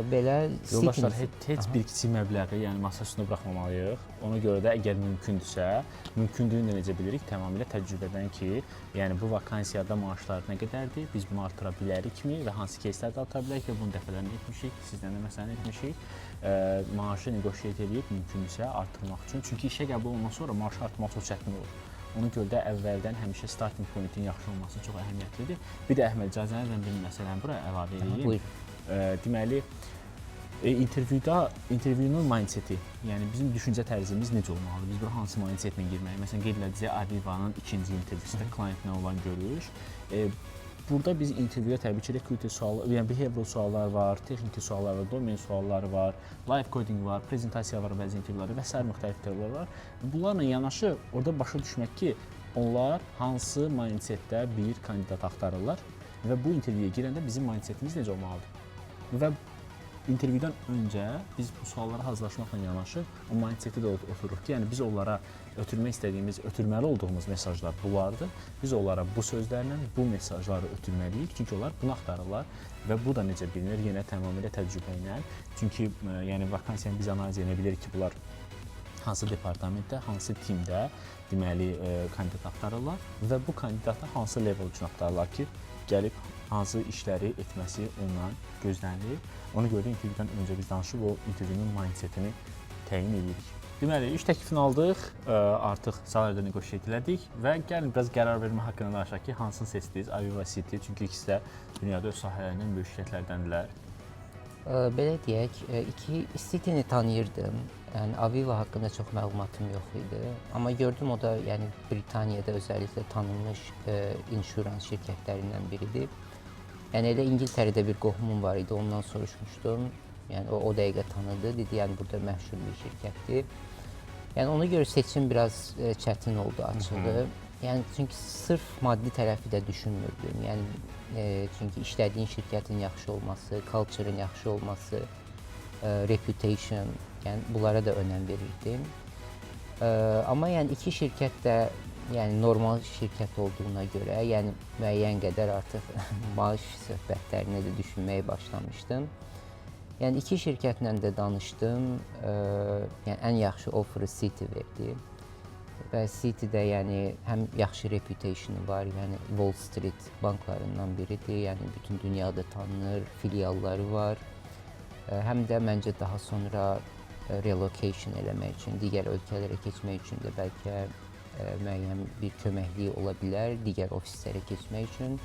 Belə yoldaşlar, heç bir kiçik məbləği, yəni masa üstünə buraxmamalıyıq. Ona görə də əgər mümkündürsə, mümkündüyünü də necə bilirik? Tamamilə təcrübədən ki, yəni bu vakansiyada maaşlar nə qədərdir, biz bunu artıra bilərikmi və hansı кейslərdə artıra bilərik və bunu dəfələrlə etmişik, sizdən də məsələn etmişik. Maaşı negotiate edib mümkündürsə artırmaq üçün. Çünki işə qəbul olundan sonra maaşı artırmaq çox çətin olur. Ona görə də əvvəldən həmişə starting point-in yaxşı olması çox əhəmiyyətlidir. Bir də Əhməd, icazənizlə bir məsələni bura əlavə edeyim. Buyur. Deməli, intervyuda intervyunun mindseti, yəni bizim düşüncə tərzimiz necə olmalıdır? Biz bura hansı mindsetlə girməliyik? Məsələn, qeyd elədiniz Aviva-nın ikinci intervyusunda client-la olan görüş. Burada biz intervyuda təbii ki, recruiter sualları, yəni behavioral suallar var, texniki suallar var, domain sualları var, live coding var, prezentasiya var bəzi intervyularda və sair müxtəlif intervyular var. Bunlarla yanaşı orada başa düşmək ki, onlar hansı mindsetdə bir kandidat axtarırlar və bu intervyuya girəndə bizim mindsetimiz necə olmalıdır? Və intervyudan öncə biz bu suallara hazırlaşmaqla yanaşı o mindseti də otururuq ki, yəni biz onlara ötürmək istədiyimiz, ötürməli olduğumuz mesajlar bunlardır. Biz onlara bu sözlərlə bu mesajları ötürməliyik, çünki onlar bunu axtarırlar və bu da necə bilinir? Yenə tamamilə təcrübə ilə. Çünki yəni vakansiyanı biz analiz edə bilirik ki, bunlar hansı departamentdə, hansı timdə deməli kandidat axtarırlar və bu kandidatı hansı level üçün axtarırlar ki, gəlib hansı işləri etməsi ondan gözlənilir. Ona görə də intervyudan öncə biz danışıb o intervyunun mindsetini təyin edirik. Deməli, iş təklifini aldıq, artıq salary negotiate elədik və gəlin biraz qərar vermə haqqında danışaq ki, hansını seçdiniz? Aviva, Citi, çünki ikisi də dünyada öz sahələrinin böyük şirkətlərdəndirlər. Belə deyək, iki Citi-ni tanıyırdım. Yəni Aviva haqqında çox məlumatım yox idi. Amma gördüm o da yəni Britaniyada özəlliklə tanınmış insurance şirkətlərindən biridir. Yəni elə İngiltərədə bir qohumum var idi, ondan soruşmuşdum. Yəni o dəqiqə tanıdı, dedi, yəni burada məşhur bir şirkətdir. Yəni ona görə seçim biraz çətin oldu açığı. Yəni çünki sırf maddi tərəfi də düşünmürdüm. Yəni çünki işlədiyin şirkətin yaxşı olması, culture-ın yaxşı olması, reputation, yəni bunlara da önəm verirdim. Amma yəni iki şirkət də yəni normal şirkət olduğuna görə, yəni müəyyən qədər artıq maaş söhbətlərini də düşünməyə başlamışdım. Yəni iki şirkətlə də danışdım. Yəni ən yaxşı offer'ı Citi verdi. Və Citi-də yəni həm yaxşı reputation-ı var, yəni Wall Street banklarından biridir. Yəni bütün dünyada tanınır, filialları var. Həm də məncə daha sonra relocation eləmək üçün, digər ölkələrə keçmək üçün də bəlkə müəyyən bir köməkliyi ola bilər, digər ofislərə keçmək üçün.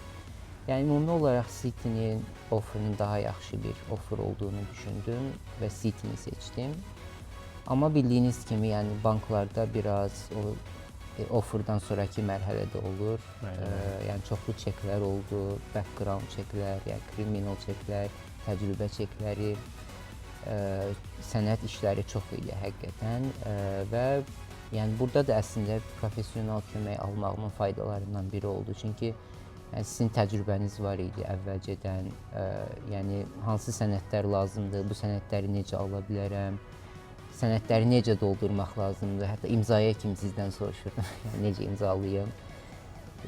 Yəni ümumi olaraq Citi-nin offerının daha yaxşı bir offer olduğunu düşündüm və Citi-ni seçdim. Amma bildiyiniz kimi, yəni banklarda biraz o offerdan sonrakı mərhələdə olur. Yəni çoxlu checklər oldu, background checklər, yəni criminal checklər, təcrübə checkləri, sənəd işləri çox idi həqiqətən və yəni burada da əslində professional kömək almağımın faydalarından biri oldu. Çünki yəni sizin təcrübəniz var idi əvvəlcədən. Yəni hansı sənədlər lazımdır, bu sənədləri necə ala bilərəm, sənədləri necə doldurmaq lazımdır. Hətta imzaya kimi sizdən soruşurdum, yəni necə imzalayım.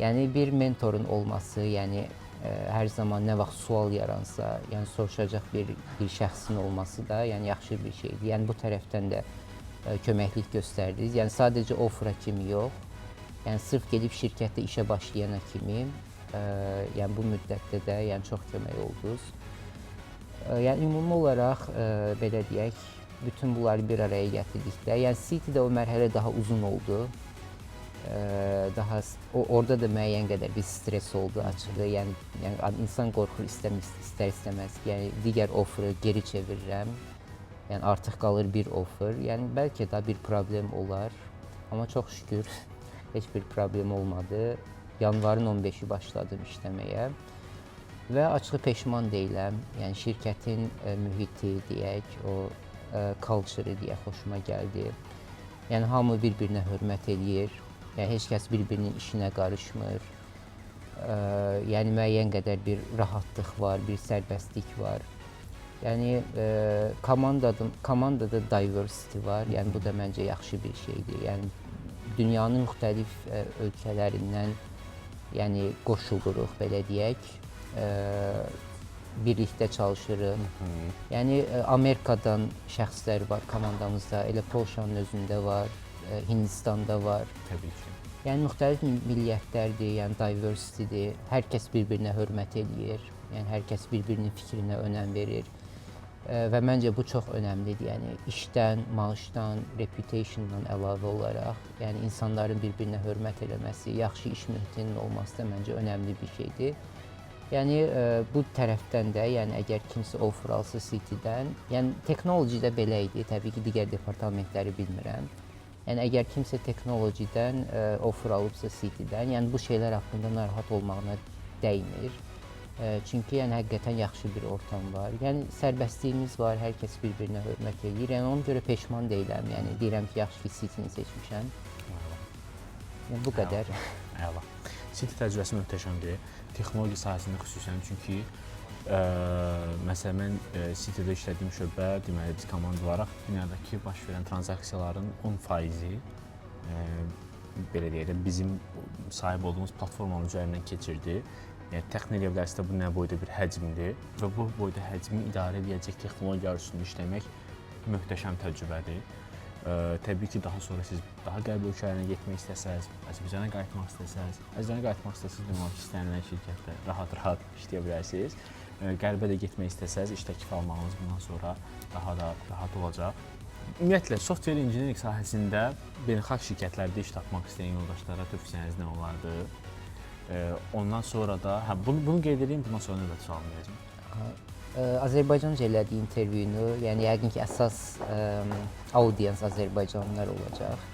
Yəni bir mentorun olması, yəni hər zaman nə vaxt sual yaransa, yəni soruşacaq bir şəxsin olması da yəni yaxşı bir şeydir. Yəni bu tərəfdən də köməklik göstərdiniz. Yəni sadəcə offer'a kimi yox, yəni sırf gedib şirkətdə işə başlayana kimi, yəni bu müddətdə də yəni çox kömək oldunuz. Yəni ümumi olaraq belə deyək, bütün bunları bir araya gətirdikdə, yəni City-də o mərhələ daha uzun oldu. Daha orada da müəyyən qədər bir stres oldu açığı. Yəni insan qorxur istər-istəməz. Yəni digər offer'ı geri çevirirəm. Yəni artıq qalır bir offer. Yəni bəlkə də bir problem olar. Amma çox şükür heç bir problem olmadı. Yanvarın 15-i başladım işləməyə. Və açığı peşman deyiləm. Yəni şirkətin mühiti deyək, o culture-ı deyək, xoşuma gəldi. Yəni hamı bir-birinə hörmət eləyir. Yəni heç kəs bir-birinin işinə qarışmır. Yəni müəyyən qədər bir rahatlıq var, bir sərbəstlik var. Yəni komandada diversity var. Yəni bu da məncə yaxşı bir şeydir. Yəni dünyanın müxtəlif ölkələrindən, yəni qoşuluruq belə deyək. Birlikdə çalışırıq. Yəni Amerikadan şəxslər var komandamızda, elə Polşanın özündə var, Hindistanda var. Təbii ki. Yəni müxtəlif milliyətlərdir, yəni diversity-dir. Hər kəs bir-birinə hörmət eləyir. Yəni hər kəs bir-birinin fikrinə önəm verir. Və məncə bu çox önəmlidir. Yəni işdən, maaşdan, reputation-dan əlavə olaraq, yəni insanların bir-birinə hörmət eləməsi, yaxşı iş mühitinin olması da məncə önəmli bir şeydir. Yəni bu tərəfdən də, yəni əgər kimsə offer alsa City-dən, yəni teknologidə belə idi, təbii ki, digər departamentləri bilmirəm. Yəni əgər kimsə teknologidən offer alıbsa City-dən, yəni bu şeylər haqqında narahat olmağına dəymir. Çünki yəni həqiqətən yaxşı bir ortam var. Yəni sərbəstliyimiz var, hər kəs bir-birinə hörmət eləyir. Yəni ona görə peşman deyiləm. Yəni deyirəm ki, yaxşı ki City-ni seçmişəm. Yəni bu qədər. Əla. City təcrübəsi möhtəşəmdir. Texnologiya sahəsində xüsusən, çünki məsələn mən City-də işlədiyim şöbə, deməli biz komanda olaraq dünyadakı baş verən transaksiyaların 10%-i belə deyək də bizim sahib olduğumuz platformanın üzərindən keçirdi. Yəni təxmin edə bilərsiniz də bu nə boyda bir həcmdir və bu boyda həcmi idarə edəcək texnologiyalar üstündə işləmək möhtəşəm təcrübədir. Təbii ki, daha sonra siz daha qərb ölkələrinə getmək istəsəniz, Azərbaycana qayıtmaq istəsəniz, demək ki, istənilən şirkətdə rahat-rahat işləyə bilərsiniz. Qərbə də getmək istəsəniz, iş təklifi almağınız bundan sonra daha da rahat olacaq. Ümumiyyətlə, software engineering sahəsində beynəlxalq şirkətlərdə iş tapmaq istəyən yoldaşlara tövsiyəniz nə olardı? Ondan sonra da, bunu qeyd edeyim, bundan sonra növbəti sualımı verəcəm. Azərbaycanca elədiyi intervyunu, yəni yəqin ki, əsas audience Azərbaycanlılar olacaq.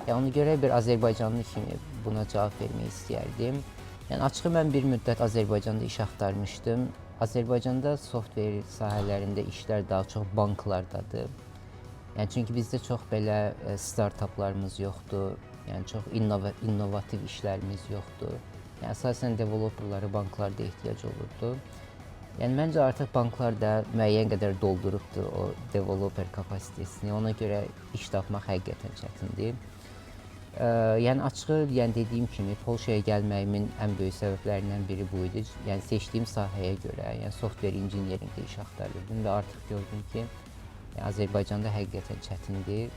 Yəni ona görə bir Azərbaycanlı kimi buna cavab vermək istəyərdim. Yəni açığı mən bir müddət Azərbaycanda iş axtarmışdım. Azərbaycanda software sahələrində işlər daha çox banklardadır. Yəni çünki bizdə çox belə startaplarımız yoxdur. Yəni çox innovativ işlərimiz yoxdur. Yəni əsasən developerlara banklarda ehtiyac olurdu. Yəni məncə artıq banklar da müəyyən qədər doldurubdu o developer kapasitesini. Ona görə iş tapmaq həqiqətən çətindir. Yəni açığı, yəni dediyim kimi Polşaya gəlməyimin ən böyük səbəblərindən biri bu idi. Yəni seçdiyim sahəyə görə, yəni software engineeringdə iş axtarırdım və artıq gördüm ki, yəni Azərbaycanda həqiqətən çətindir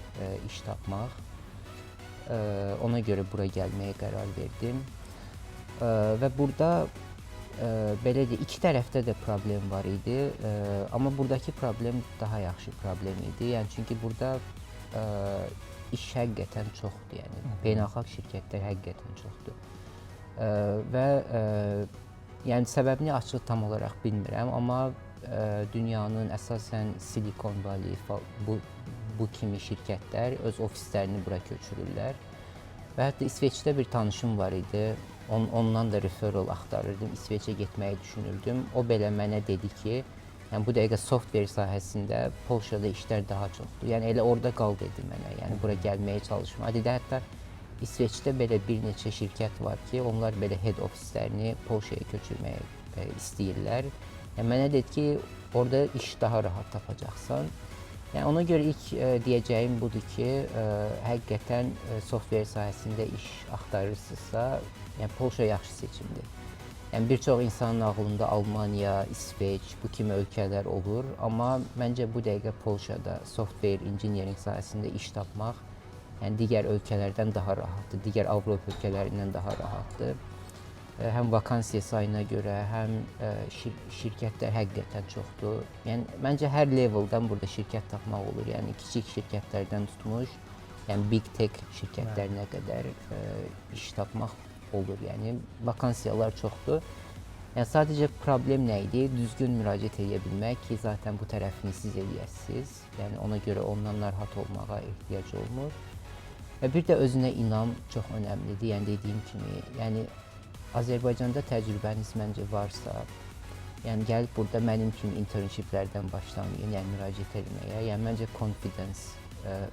iş tapmaq. Ona görə bura gəlməyə qərar verdim. Və burada belə deyək, iki tərəfdə də problem var idi, amma buradakı problem daha yaxşı problem idi. Yəni çünki burada iş həqiqətən çoxdur, yəni beynəlxalq şirkətlər həqiqətən çoxdur. Və yəni səbəbini açıq tam olaraq bilmirəm, amma dünyanın əsasən Silicon Valley bu kimi şirkətlər öz ofislərini bura köçürürlər. Və hətta İsveçdə bir tanışım var idi. Ondan da referral axtarırdım, İsveçə getməyi düşünürdüm. O belə mənə dedi ki, yəni bu dəqiqə software sahəsində Polşada işlər daha çoxdur. Yəni elə orada qal dedi mənə, yəni bura gəlməyə çalışma. Dedi, hətta İsveçdə belə bir neçə şirkət var ki, onlar belə head ofislərini Polşaya köçürməyə istəyirlər. Yəni mənə dedi ki, orada iş daha rahat tapacaqsan. Yəni ona görə ilk deyəcəyim budur ki, həqiqətən software sahəsində iş axtarırsınızsa, yəni Polşa yaxşı seçimdir. Yəni bir çox insanın ağlında Almaniya, İsveç bu kimi ölkələr olur, amma məncə bu dəqiqə Polşada software engineering sahəsində iş tapmaq, yəni digər ölkələrdən daha rahatdır, digər Avropa ölkələrindən daha rahatdır. Həm vakansiya sayına görə, həm şirkətlər həqiqətən çoxdur. Yəni məncə hər leveldan burada şirkət tapmaq olur. Yəni kiçik şirkətlərdən tutmuş, yəni big tech şirkətlərinə qədər iş tapmaq olur. Yəni vakansiyalar çoxdur. Yəni sadəcə problem nə idi? Düzgün müraciət edə bilmək ki, zaten bu tərəfini siz eləyəsiniz. Yəni ona görə ondan narahat olmağa ehtiyac olmur. Və bir də özünə inam çox önəmlidir. Yəni dediyim kimi, yəni Azərbaycanda təcrübəniz məncə varsa, yəni gəlib burada mənim kimi internshiplərdən başlamayın, yəni müraciət etməyə. Yəni məncə confidence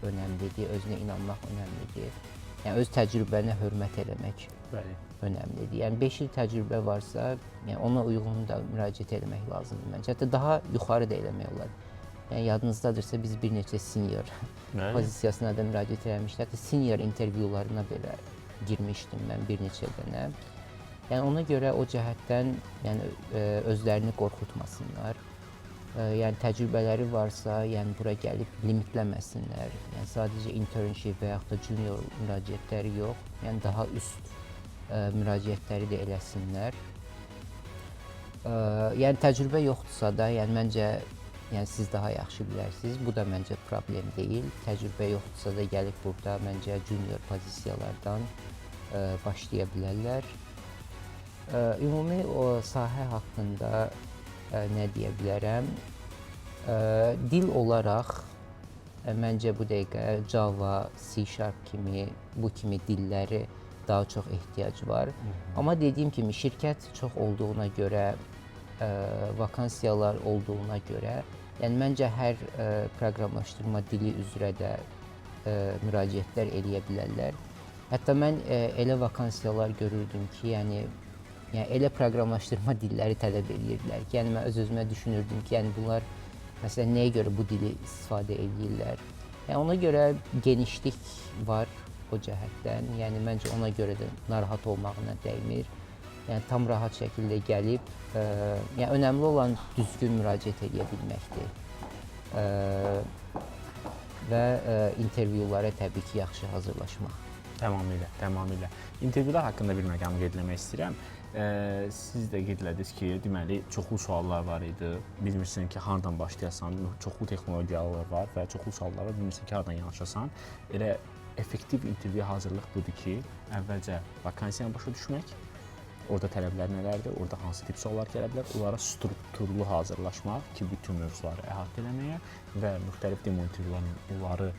önəmlidir, özünə inanmaq önəmlidir. Yəni öz təcrübənə hörmət eləmək önəmlidir. Yəni 5 il təcrübə varsa, yəni ona uyğun da müraciət etmək lazımdır məncə. Hətta daha yuxarı da eləmək olar. Yəni yadınızdadırsa biz bir neçə senior pozisiyasına da müraciət eləmişdik. Hətta senior intervyularına belə girmişdim mən bir neçə dənə. Yəni ona görə o cəhətdən, yəni özlərini qorxutmasınlar. Yəni təcrübələri varsa, yəni bura gəlib limitləməsinlər. Yəni sadəcə internship və yaxud da junior müraciətləri yox, yəni daha üst müraciətləri də eləsinlər. Yəni təcrübə yoxdursa da, yəni məncə, yəni siz daha yaxşı bilərsiniz. Bu da məncə problem deyil. Təcrübə yoxdursa da gəlib burada məncə junior pozisiyalardan başlaya bilərlər. Ümumi o sahə haqqında nə deyə bilərəm? Dil olaraq məncə bu dəqiqə Java, C# kimi, bu kimi dilləri daha çox ehtiyac var. Amma dediyim kimi şirkət çox olduğuna görə, vakansiyalar olduğuna görə, yəni məncə hər proqramlaşdırma dili üzrə də müraciətlər eləyə bilərlər. Hətta mən elə vakansiyalar görürdüm ki, yəni elə proqramlaşdırma dilləri tələb edirdilər ki, yəni mən öz-özümə düşünürdüm ki, yəni bunlar məsələn nəyə görə bu dili istifadə edirlər. Yəni ona görə genişlik var o cəhətdən. Yəni məncə ona görə də narahat olmağına dəymir. Yəni tam rahat şəkildə gəlib, yəni önəmli olan düzgün müraciət edə bilməkdir. Və intervyulara təbii ki, yaxşı hazırlaşmaq. Tamamilə, tamamilə. İntervyular haqqında bir məqamı qeyd eləmək istəyirəm. Siz də qeyd elədiniz ki, deməli çoxlu suallar var idi. Bilmirsən ki, hardan başlayasan, çoxlu texnologiyalar var və çoxlu suallar var, bilmirsən ki, hardan yanaşasan. Elə effektiv intervyu hazırlıq budur ki, əvvəlcə vakansiyanı başa düşmək, orada tələblər nələrdir, orada hansı tip suallar gələ bilər, onlara strukturlu hazırlaşmaq ki, bütün mövzuları əhatə eləməyə və müxtəlif demo intervyularla onları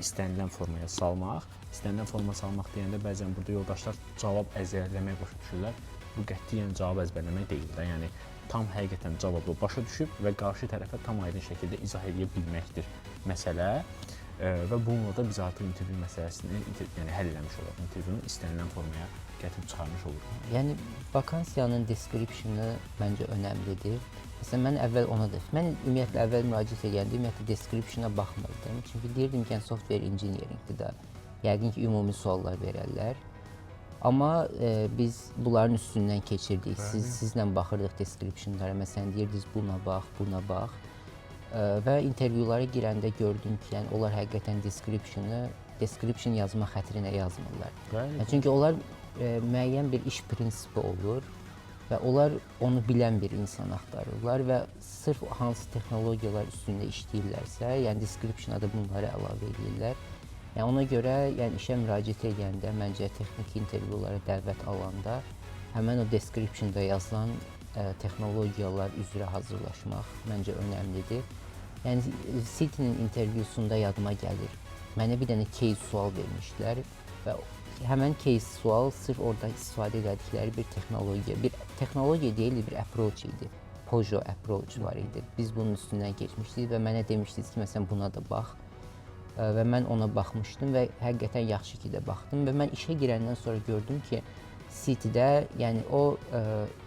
istənilən formaya salmaq. İstənilən formaya salmaq deyəndə bəzən burada yoldaşlar cavab əzbərləməyə başa düşürlər. Bu qətiyyən cavab əzbərləmək deyil də. Yəni tam həqiqətən cavabı başa düşüb və qarşı tərəfə tam aydın şəkildə izah edə bilməkdir məsələ. Və bununla da biz artıq intervyu məsələsini yəni həll eləmiş oluruq. İntervyunu istənilən formaya gətirib çıxarmış oluruq. Yəni vakansiyanın description-ı məncə önəmlidir. Məsələn mən əvvəl ona da, mən ümumiyyətlə əvvəl müraciət edəndə ümumiyyətlə description-a baxmırdım. Çünki deyirdim ki, yəni software engineering-dir də. Yəqin ki, ümumi suallar verərlər. Amma biz bunların üstündən keçirdik. Sizlə baxırdıq description-lara. Məsələn deyirdiniz buna bax, buna bax. Və intervyulara girəndə gördüm ki, yəni onlar həqiqətən description yazma xətrinə yazmırlar. Yəni, çünki onlar müəyyən bir iş prinsipi olur və onlar onu bilən bir insan axtarırlar və sırf hansı texnologiyalar üstündə işləyirlərsə, yəni description-a da bunları əlavə edirlər. Yəni ona görə, yəni işə müraciət edəndə məncə texniki intervyulara dəvət alanda həmin o description-da yazılan texnologiyalar üzrə hazırlaşmaq məncə önəmlidir. Yəni City-nin intervyusunda yadıma gəlir. Mənə bir dənə case sual vermişdilər və həmən case sual sırf orada istifadə etdikləri bir texnologiya, bir texnologiya deyil, bir approach idi. Pojo approach var idi. Biz bunun üstündən keçmişdik və mənə demişdiniz ki, məsələn buna da bax. Və mən ona baxmışdım və həqiqətən yaxşı ki də baxdım və mən işə girəndən sonra gördüm ki, City-də yəni o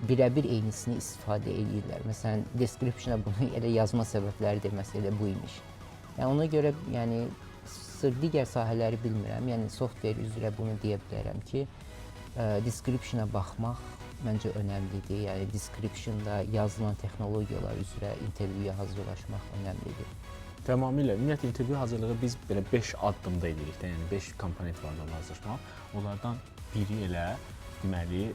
birəbir eynisini istifadə edirlər. Məsələn, description-a bunu elə yazma səbəbləri də məsələ bu imiş. Yəni ona görə, yəni sırf digər sahələri bilmirəm. Yəni software üzrə bunu deyə bilərəm ki, description-a baxmaq məncə önəmlidir. Yəni description-da yazılan texnologiyalar üzrə intervyuya hazırlaşmaq önəmlidir. Tamamilə. Ümumiyyətlə intervyu hazırlığı biz belə 5 addımda edirik də, yəni 5 komponent var da hazırlaşmaq. Onlardan biri elə deməli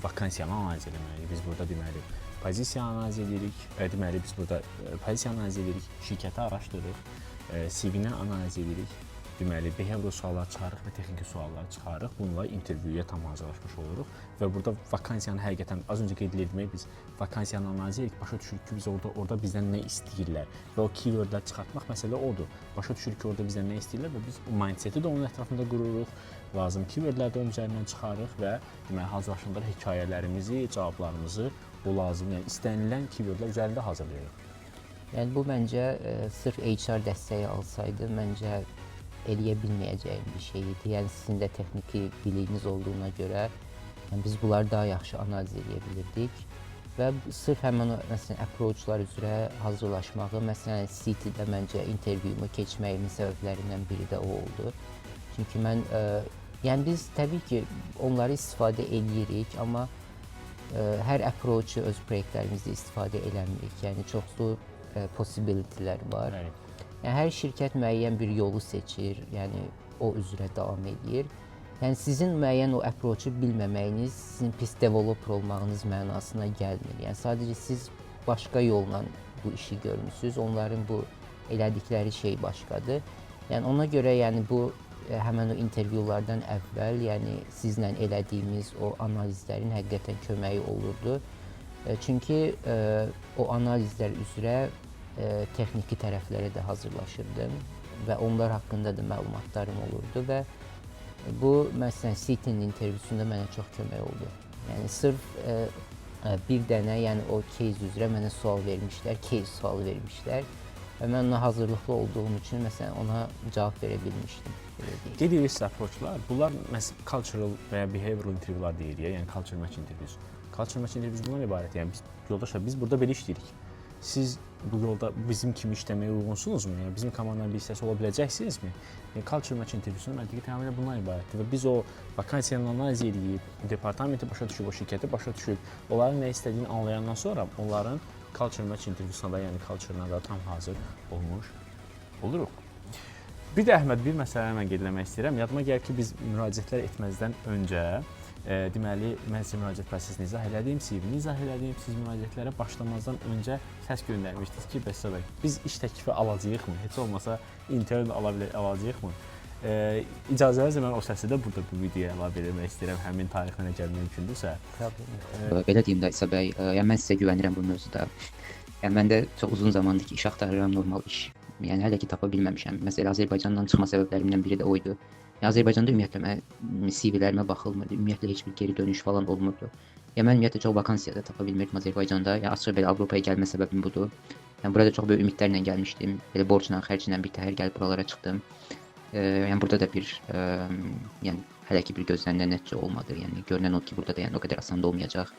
vakansiyanı analiz etməliyik. Biz burada deməli pozisiyanı analiz edirik, deməli biz burada pozisiyanı analiz edirik, şirkəti araşdırırıq, CV-ni analiz edirik. Deməli, behavioral suallar çıxarırıq və texniki suallar çıxarırıq. Bununla intervyuya tam hazırlaşmış oluruq və burada vakansiyanı həqiqətən az öncə qeyd etdik, biz vakansiyanı analiz edirik, başa düşürük ki, biz orada bizdən nə istəyirlər və o keywordlər çıxartmaq məsələ odur. Başa düşürük ki, orada bizdən nə istəyirlər və biz o mindseti də onun ətrafında qururuq. Lazım keywordləri də onun üzərindən çıxarırıq və deməli hazırlaşanda hekayələrimizi, cavablarımızı o lazım, yəni istənilən keywordlər üzərində hazırlayırıq. Yəni bu məncə sırf HR dəstəyi alsaydı, məncə eləyə bilməyəcəyim bir şey idi. Yəni sizin də texniki biliyiniz olduğuna görə, yəni biz bunları daha yaxşı analiz eləyə bilirdik və sırf həmin o məsələn approach-lar üzrə hazırlaşmağı, məsələn City-də məncə intervyumu keçməyimin səbəblərindən biri də o oldu. Çünki mən yəni biz təbii ki, onları istifadə eləyirik, amma hər approach-u öz proyektlərimizdə istifadə eləmirik. Yəni çoxlu possibility-lər var. Bəli. Yəni hər şirkət müəyyən bir yolu seçir, yəni o üzrə davam edir. Yəni sizin müəyyən o approach-u bilməməyiniz sizin pis developer olmağınız mənasına gəlmir. Yəni sadəcə siz başqa yolla bu işi görmüsünüz. Onların bu elədikləri şey başqadır. Yəni ona görə yəni bu həmin o intervyulardan əvvəl, yəni sizlə elədiyimiz o analizlərin həqiqətən köməyi olurdu. Çünki o analizlər üzrə texniki tərəflərə də hazırlaşırdım və onlar haqqında da məlumatlarım olurdu və bu məsələn City-nin intervyusunda mənə çox kömək oldu. Yəni sırf bir dənə, yəni o case üzrə mənə sual vermişlər, case sualı vermişlər və mən ona hazırlıqlı olduğum üçün məsələn ona cavab verə bilmişdim. Belə deyim. Qeyd edirsiniz approach-lar, bunlar məsələn cultural və ya behavioral intervyular deyirik, yəni culture match interviews. Culture match interviews bundan ibarət. Yəni biz yoldaşlar, biz burada belə işləyirik. Siz bu yolda bizim kimi işləməyə uyğunsunuzmu? Yəni bizim komandanın bir hissəsi ola biləcəksinizmi? Yəni culture match intervyusunun məntiqi tamamilə bundan ibarətdir və biz o vakansiyanı analiz edib, departamenti başa düşüb, o şirkəti başa düşüb, onların nə istədiyini anlayandan sonra onların culture match intervyusuna da, yəni culture-na da tam hazır olmuş oluruq. Bir də Əhməd, bir məsələni mən qeyd eləmək istəyirəm. Yadıma gəlir ki, biz müraciətlər etməzdən öncə, deməli, mən sizə müraciət prosesini izah elədim, CV-ni izah elədim. Siz müraciətlərə başlamazdan öncə səs göndərmişdiniz ki, bəs bəy, biz iş təklifi alacağıqmı? Heç olmasa intern alacağıqmı? İcazənizlə mən o səsi də burada bu videoya əlavə eləmək istəyirəm. Həmin tarixlə əgər mümkündürsə. Problem yox. Belə deyim də İsa bəy, yəni mən sizə güvənirəm bu mövzuda. Yəni mən də çox uzun zamandır ki, iş axtarıram, normal iş. Yəni hələ ki tapa bilməmişəm. Məsələn, Azərbaycandan çıxma səbəblərimdən biri də o idi. Yəni Azərbaycanda ümumiyyətlə mən CV-lərimə baxılmırdı. Ümumiyyətlə heç bir geri dönüş falan olmurdu. Yəni mən ümumiyyətlə çox vakansiya da tapa bilmirdim Azərbaycanda. Yəni açığı belə Avropaya gəlmə səbəbim budur. Yəni burada çox böyük ümidlərlə gəlmişdim. Belə borcla, xərclə bir təhər gəlib buralara çıxdım. Yəni burada da bir yəni hələ ki bir gözlənilən nəticə olmadı. Yəni görünən odur ki, burada da yəni o qədər asan da olmayacaq.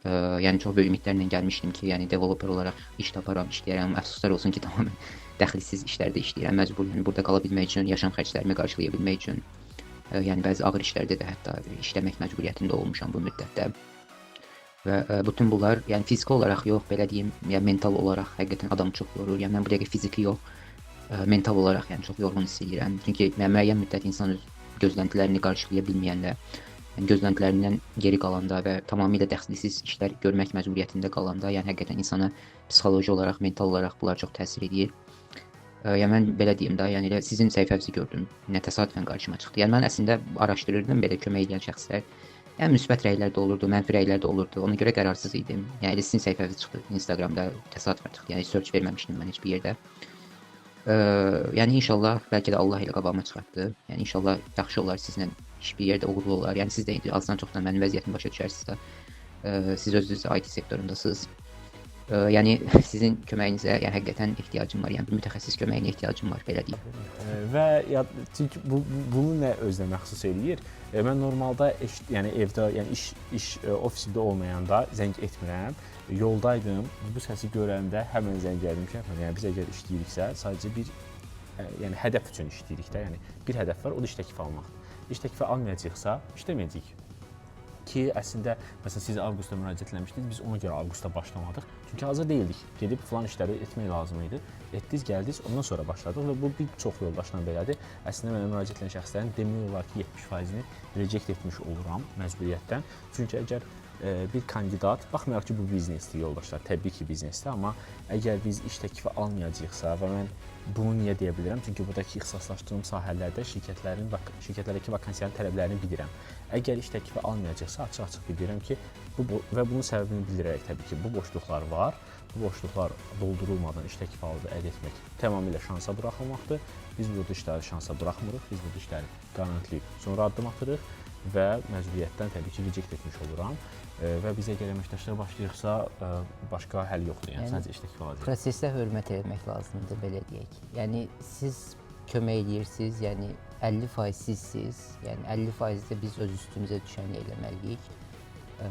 Yəni çox böyük ümidlərlə gəlmişdim ki, yəni developer olaraq iş taparam, işləyərəm. Əfsuslar olsun ki, tamamilə dəxilsiz işlərdə işləyirəm. Məcbur, yəni burada qala bilmək üçün, yaşam xərclərimi qarşılaya bilmək üçün, yəni bəzi ağır işlərdə də hətta işləmək məcburiyyətində olmuşam bu müddətdə. Və bütün bunlar, yəni fiziki olaraq yox, belə deyim, yəni mental olaraq həqiqətən adamı çox yorur. Yəni mən bu dəqiqə fiziki yox, mental olaraq yəni çox yorğun hiss edirəm. Çünki yəni, müəyyən müddət insan öz gözləntilərini qarşılaya bilməyəndə, yəni gözləntilərindən geri qalanda və tamamilə dəxilsiz işlər görmək məcburiyyətində qalanda, yəni həqiqətən insana psixoloji olaraq, mental olaraq bunlar çox təsir edir. Yəni mən belə deyim də, yəni elə sizin səhifənizi gördüm, nə təsadüfən qarşıma çıxdı. Yəni mən əslində araşdırırdım belə kömək edən şəxslər. Yəni müsbət rəylər də olurdu, mənfi rəylər də olurdu. Ona görə qərarsız idim. Yəni elə sizin səhifəniz çıxdı Instagramda, təsadüfən çıxdı. Yəni search verməmişdim mən heç bir yerdə. Yəni inşallah bəlkə də Allah elə qabağıma çıxartdı. Yəni inşallah yaxşı olar sizlə iş bir yerdə uğurlu olar. Yəni siz də indi azdan çoxdan mənim vəziyyətimi başa düşərsiniz də. Siz özünüz IT sektorundasınız. Yəni sizin köməyinizə, yəni həqiqətən ehtiyacım var. Yəni bir mütəxəssis köməyinə ehtiyacım var, belə deyim. Və ya, çünki bunu nə özünə məxsus eləyir? Mən normalda yəni evdə, yəni iş ofisimdə olmayanda zəng etmirəm. Yoldaydım. Bu səsi görəndə həmən zəng elədim ki, yəni biz əgər işləyiriksə, sadəcə bir yəni hədəf üçün işləyirik də. Yəni bir hədəf var, o da iş təklifi almaqdır. İş təklifi almayacaqsa, işləməyəcəyik. Ki əslində məsələn siz avqustda müraciət eləmişdiniz, biz ona görə avqustda başlamadıq. Çünki hazır deyildik. Gedib filan işləri etmək lazım idi. Etdiniz, gəldiniz, ondan sonra başladıq və bu bir çox yoldaşla belədir. Əslində mənə müraciət edən şəxslərin demək olar ki, 70%-ni reject etmiş oluram məcburiyyətdən. Çünki əgər bir kandidat, baxmayaraq ki, bu biznesdir yoldaşlar, təbii ki, biznesdir, amma əgər biz iş təklifi almayacağıqsa və mən bunu niyə deyə bilirəm? Çünki buradakı ixtisaslaşdığım sahələrdə şirkətlərdəki vakansiyanın tələblərini bilirəm. Əgər iş təklifi almayacaqsa, açıq-açıq bildirəm ki, bu və bunun səbəbini bildirərək təbii ki, bu boşluqlar var. Bu boşluqlar doldurulmadan iş təklifi əldə etmək tamamilə şansa buraxılmaqdır. Biz burada işləri şansa buraxmırıq, biz burada işləri qarantlıyıb sonra addım atırıq və məcburiyyətdən təbii ki, reject etmiş oluram. Və biz əgər əməkdaşlığa başlayırıqsa, başqa həll yoxdur. Yəni sadəcə iş təklifi alacağıq. Prosesə hörmət etmək lazımdır, belə deyək. Yəni siz kömək eləyirsiniz, yəni 50% sizsiz, yəni 50% də biz öz üstümüzə düşəni eləməliyik.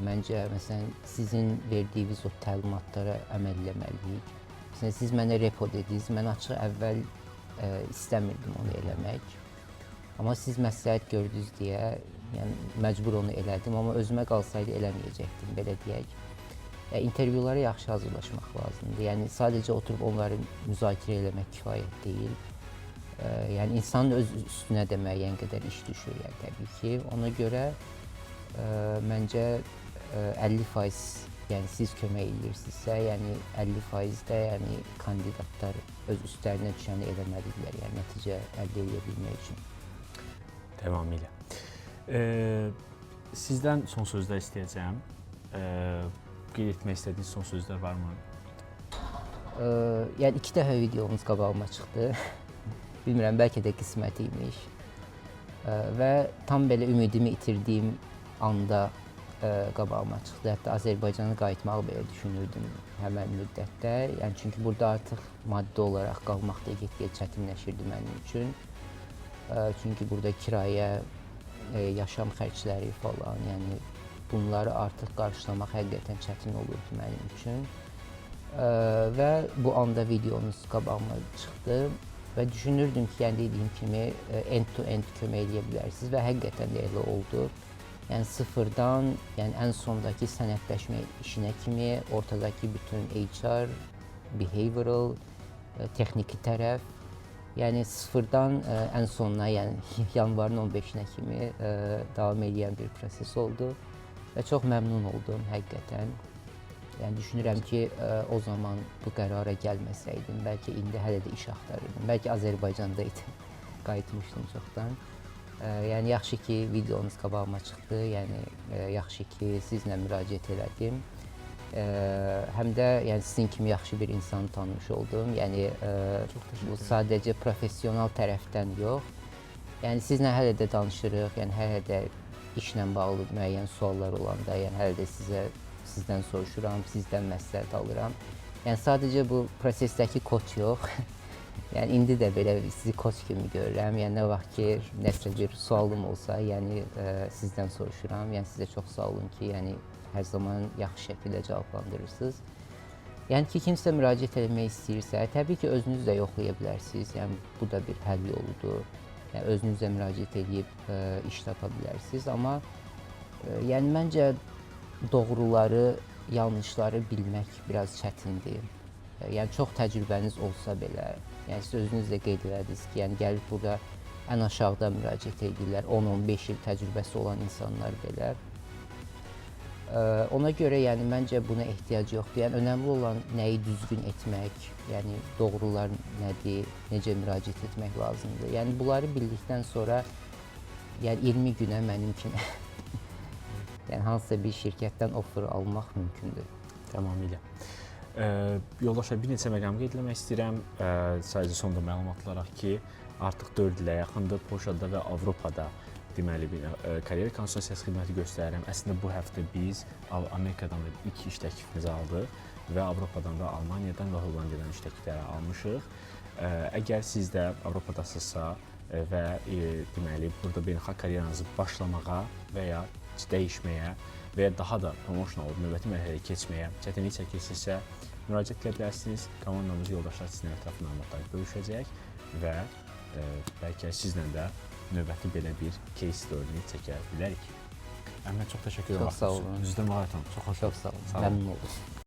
Məncə məsələn sizin verdiyiniz o təlimatlara əməl eləməliyik. Məsələn siz mənə repo dediniz, mən açıq əvvəl istəmirdim onu eləmək. Amma siz məsləhət gördünüz deyə, yəni məcbur onu elədim, amma özümə qalsaydı eləməyəcəkdim, belə deyək. İntervyulara yaxşı hazırlaşmaq lazımdır. Yəni sadəcə oturub onları müzakirə eləmək kifayət deyil. Yəni insanın öz üstünə də müəyyən qədər iş düşür, yəni təbii ki. Ona görə məncə 50% yəni siz kömək eləyirsinizsə, yəni 50% də yəni kandidatlar öz üstlərinə düşəni eləməlidirlər, yəni nəticə əldə edə bilmək üçün. Tamamilə. Sizdən son sözlər istəyəcəyəm. Qeyd etmək istədiyiniz son sözlər varmı? Yəni 2 dəfə videomuz qabağıma çıxdı. Bilmirəm, bəlkə də qismət imiş. Və tam belə ümidimi itirdiyim anda qabağıma çıxdı. Hətta Azərbaycana qayıtmağı belə düşünürdüm həmən müddətdə. Yəni çünki burada artıq maddi olaraq qalmaq da get-gedə çətinləşirdi mənim üçün. Çünki burada kirayə, yaşam xərcləri falan, yəni bunları artıq qarşılamaq həqiqətən çətin olurdu mənim üçün. Və bu anda videonuz qabağıma çıxdı və düşünürdüm ki, yəni dediyim kimi end-to-end kömək eləyə bilərsiniz və həqiqətən də elə oldu. Yəni sıfırdan, yəni ən sondakı sənədləşmə işinə kimi ortadakı bütün HR, behavioral, texniki tərəf, yəni sıfırdan ən sonuna, yəni yanvarın 15-nə kimi davam edən bir proses oldu və çox məmnun oldum həqiqətən. Yəni düşünürəm ki, o zaman bu qərara gəlməsəydim, bəlkə indi hələ də iş axtarırdım. Bəlkə Azərbaycanda idim, qayıtmışdım çoxdan. Yəni yaxşı ki, videonuz qabağıma çıxdı, yəni yaxşı ki, sizlə müraciət elədim. Həm də yəni sizin kimi yaxşı bir insanı tanımış oldum. Yəni bu sadəcə professional tərəfdən yox. Yəni sizlə hələ də danışırıq, yəni hələ də işlə bağlı müəyyən suallar olanda, yəni hələ də sizdən soruşuram, sizdən məsləhət alıram. Yəni sadəcə bu prosesdəki koç yox. Yəni indi də belə sizi koç kimi görürəm. Yəni nə vaxt ki, nəsə bir sualım olsa, yəni sizdən soruşuram. Yəni sizə çox sağ olun ki, yəni hər zaman yaxşı şəkildə cavablandırırsınız. Yəni ki, kimsə müraciət etmək istəyirsə, təbii ki, özünüz də yoxlaya bilərsiniz. Yəni bu da bir həll yoludur. Yəni özünüzə müraciət edib iş tapa bilərsiniz. Amma yəni məncə doğruları, yanlışları bilmək biraz çətindir. Yəni çox təcrübəniz olsa belə, yəni siz özünüz də qeyd elədiniz ki, yəni gəlib burada ən aşağıda müraciət edirlər, 10-15 il təcrübəsi olan insanlar belə. Ona görə yəni məncə buna ehtiyac yoxdur. Yəni önəmli olan nəyi düzgün etmək, yəni doğrular nədir, necə müraciət etmək lazımdır. Yəni bunları bildikdən sonra yəni 20 günə mənim kimi yəni hansısa bir şirkətdən offer almaq mümkündür. Tamamilə. Yoldaşlar, bir neçə məqam qeyd etmək istəyirəm. Sadəcə sonda məlumatlaraq ki, artıq 4 ilə yaxındır Polşada və Avropada deməli bir karyera konsultasiyası xidməti göstərirəm. Əslində bu həftə biz Amerikadan da ilk iş təklifimizi aldıq və Avropadan da, Almaniyadan və Hollandiyadan iş təklifləri almışıq. Əgər siz də Avropadasınızsa və deməli burada beynəlxalq karyeranızı başlamağa və ya dəyişməyə və ya daha da promotion olub növbəti mərhələyə keçməyə çətinlik çəkirsinizsə, müraciət edə bilərsiniz. Komandamız yoldaşlar sizinlə ətraflı məlumatlar bölüşəcək və bəlkə sizlə də növbəti belə bir case story-ni çəkə bilərik. Əhməd, çox təşəkkür edirəm. Çox sağ olun. Üzdən müğayət olun. Çox xoş Çox sağ olun. Məmnun oldum.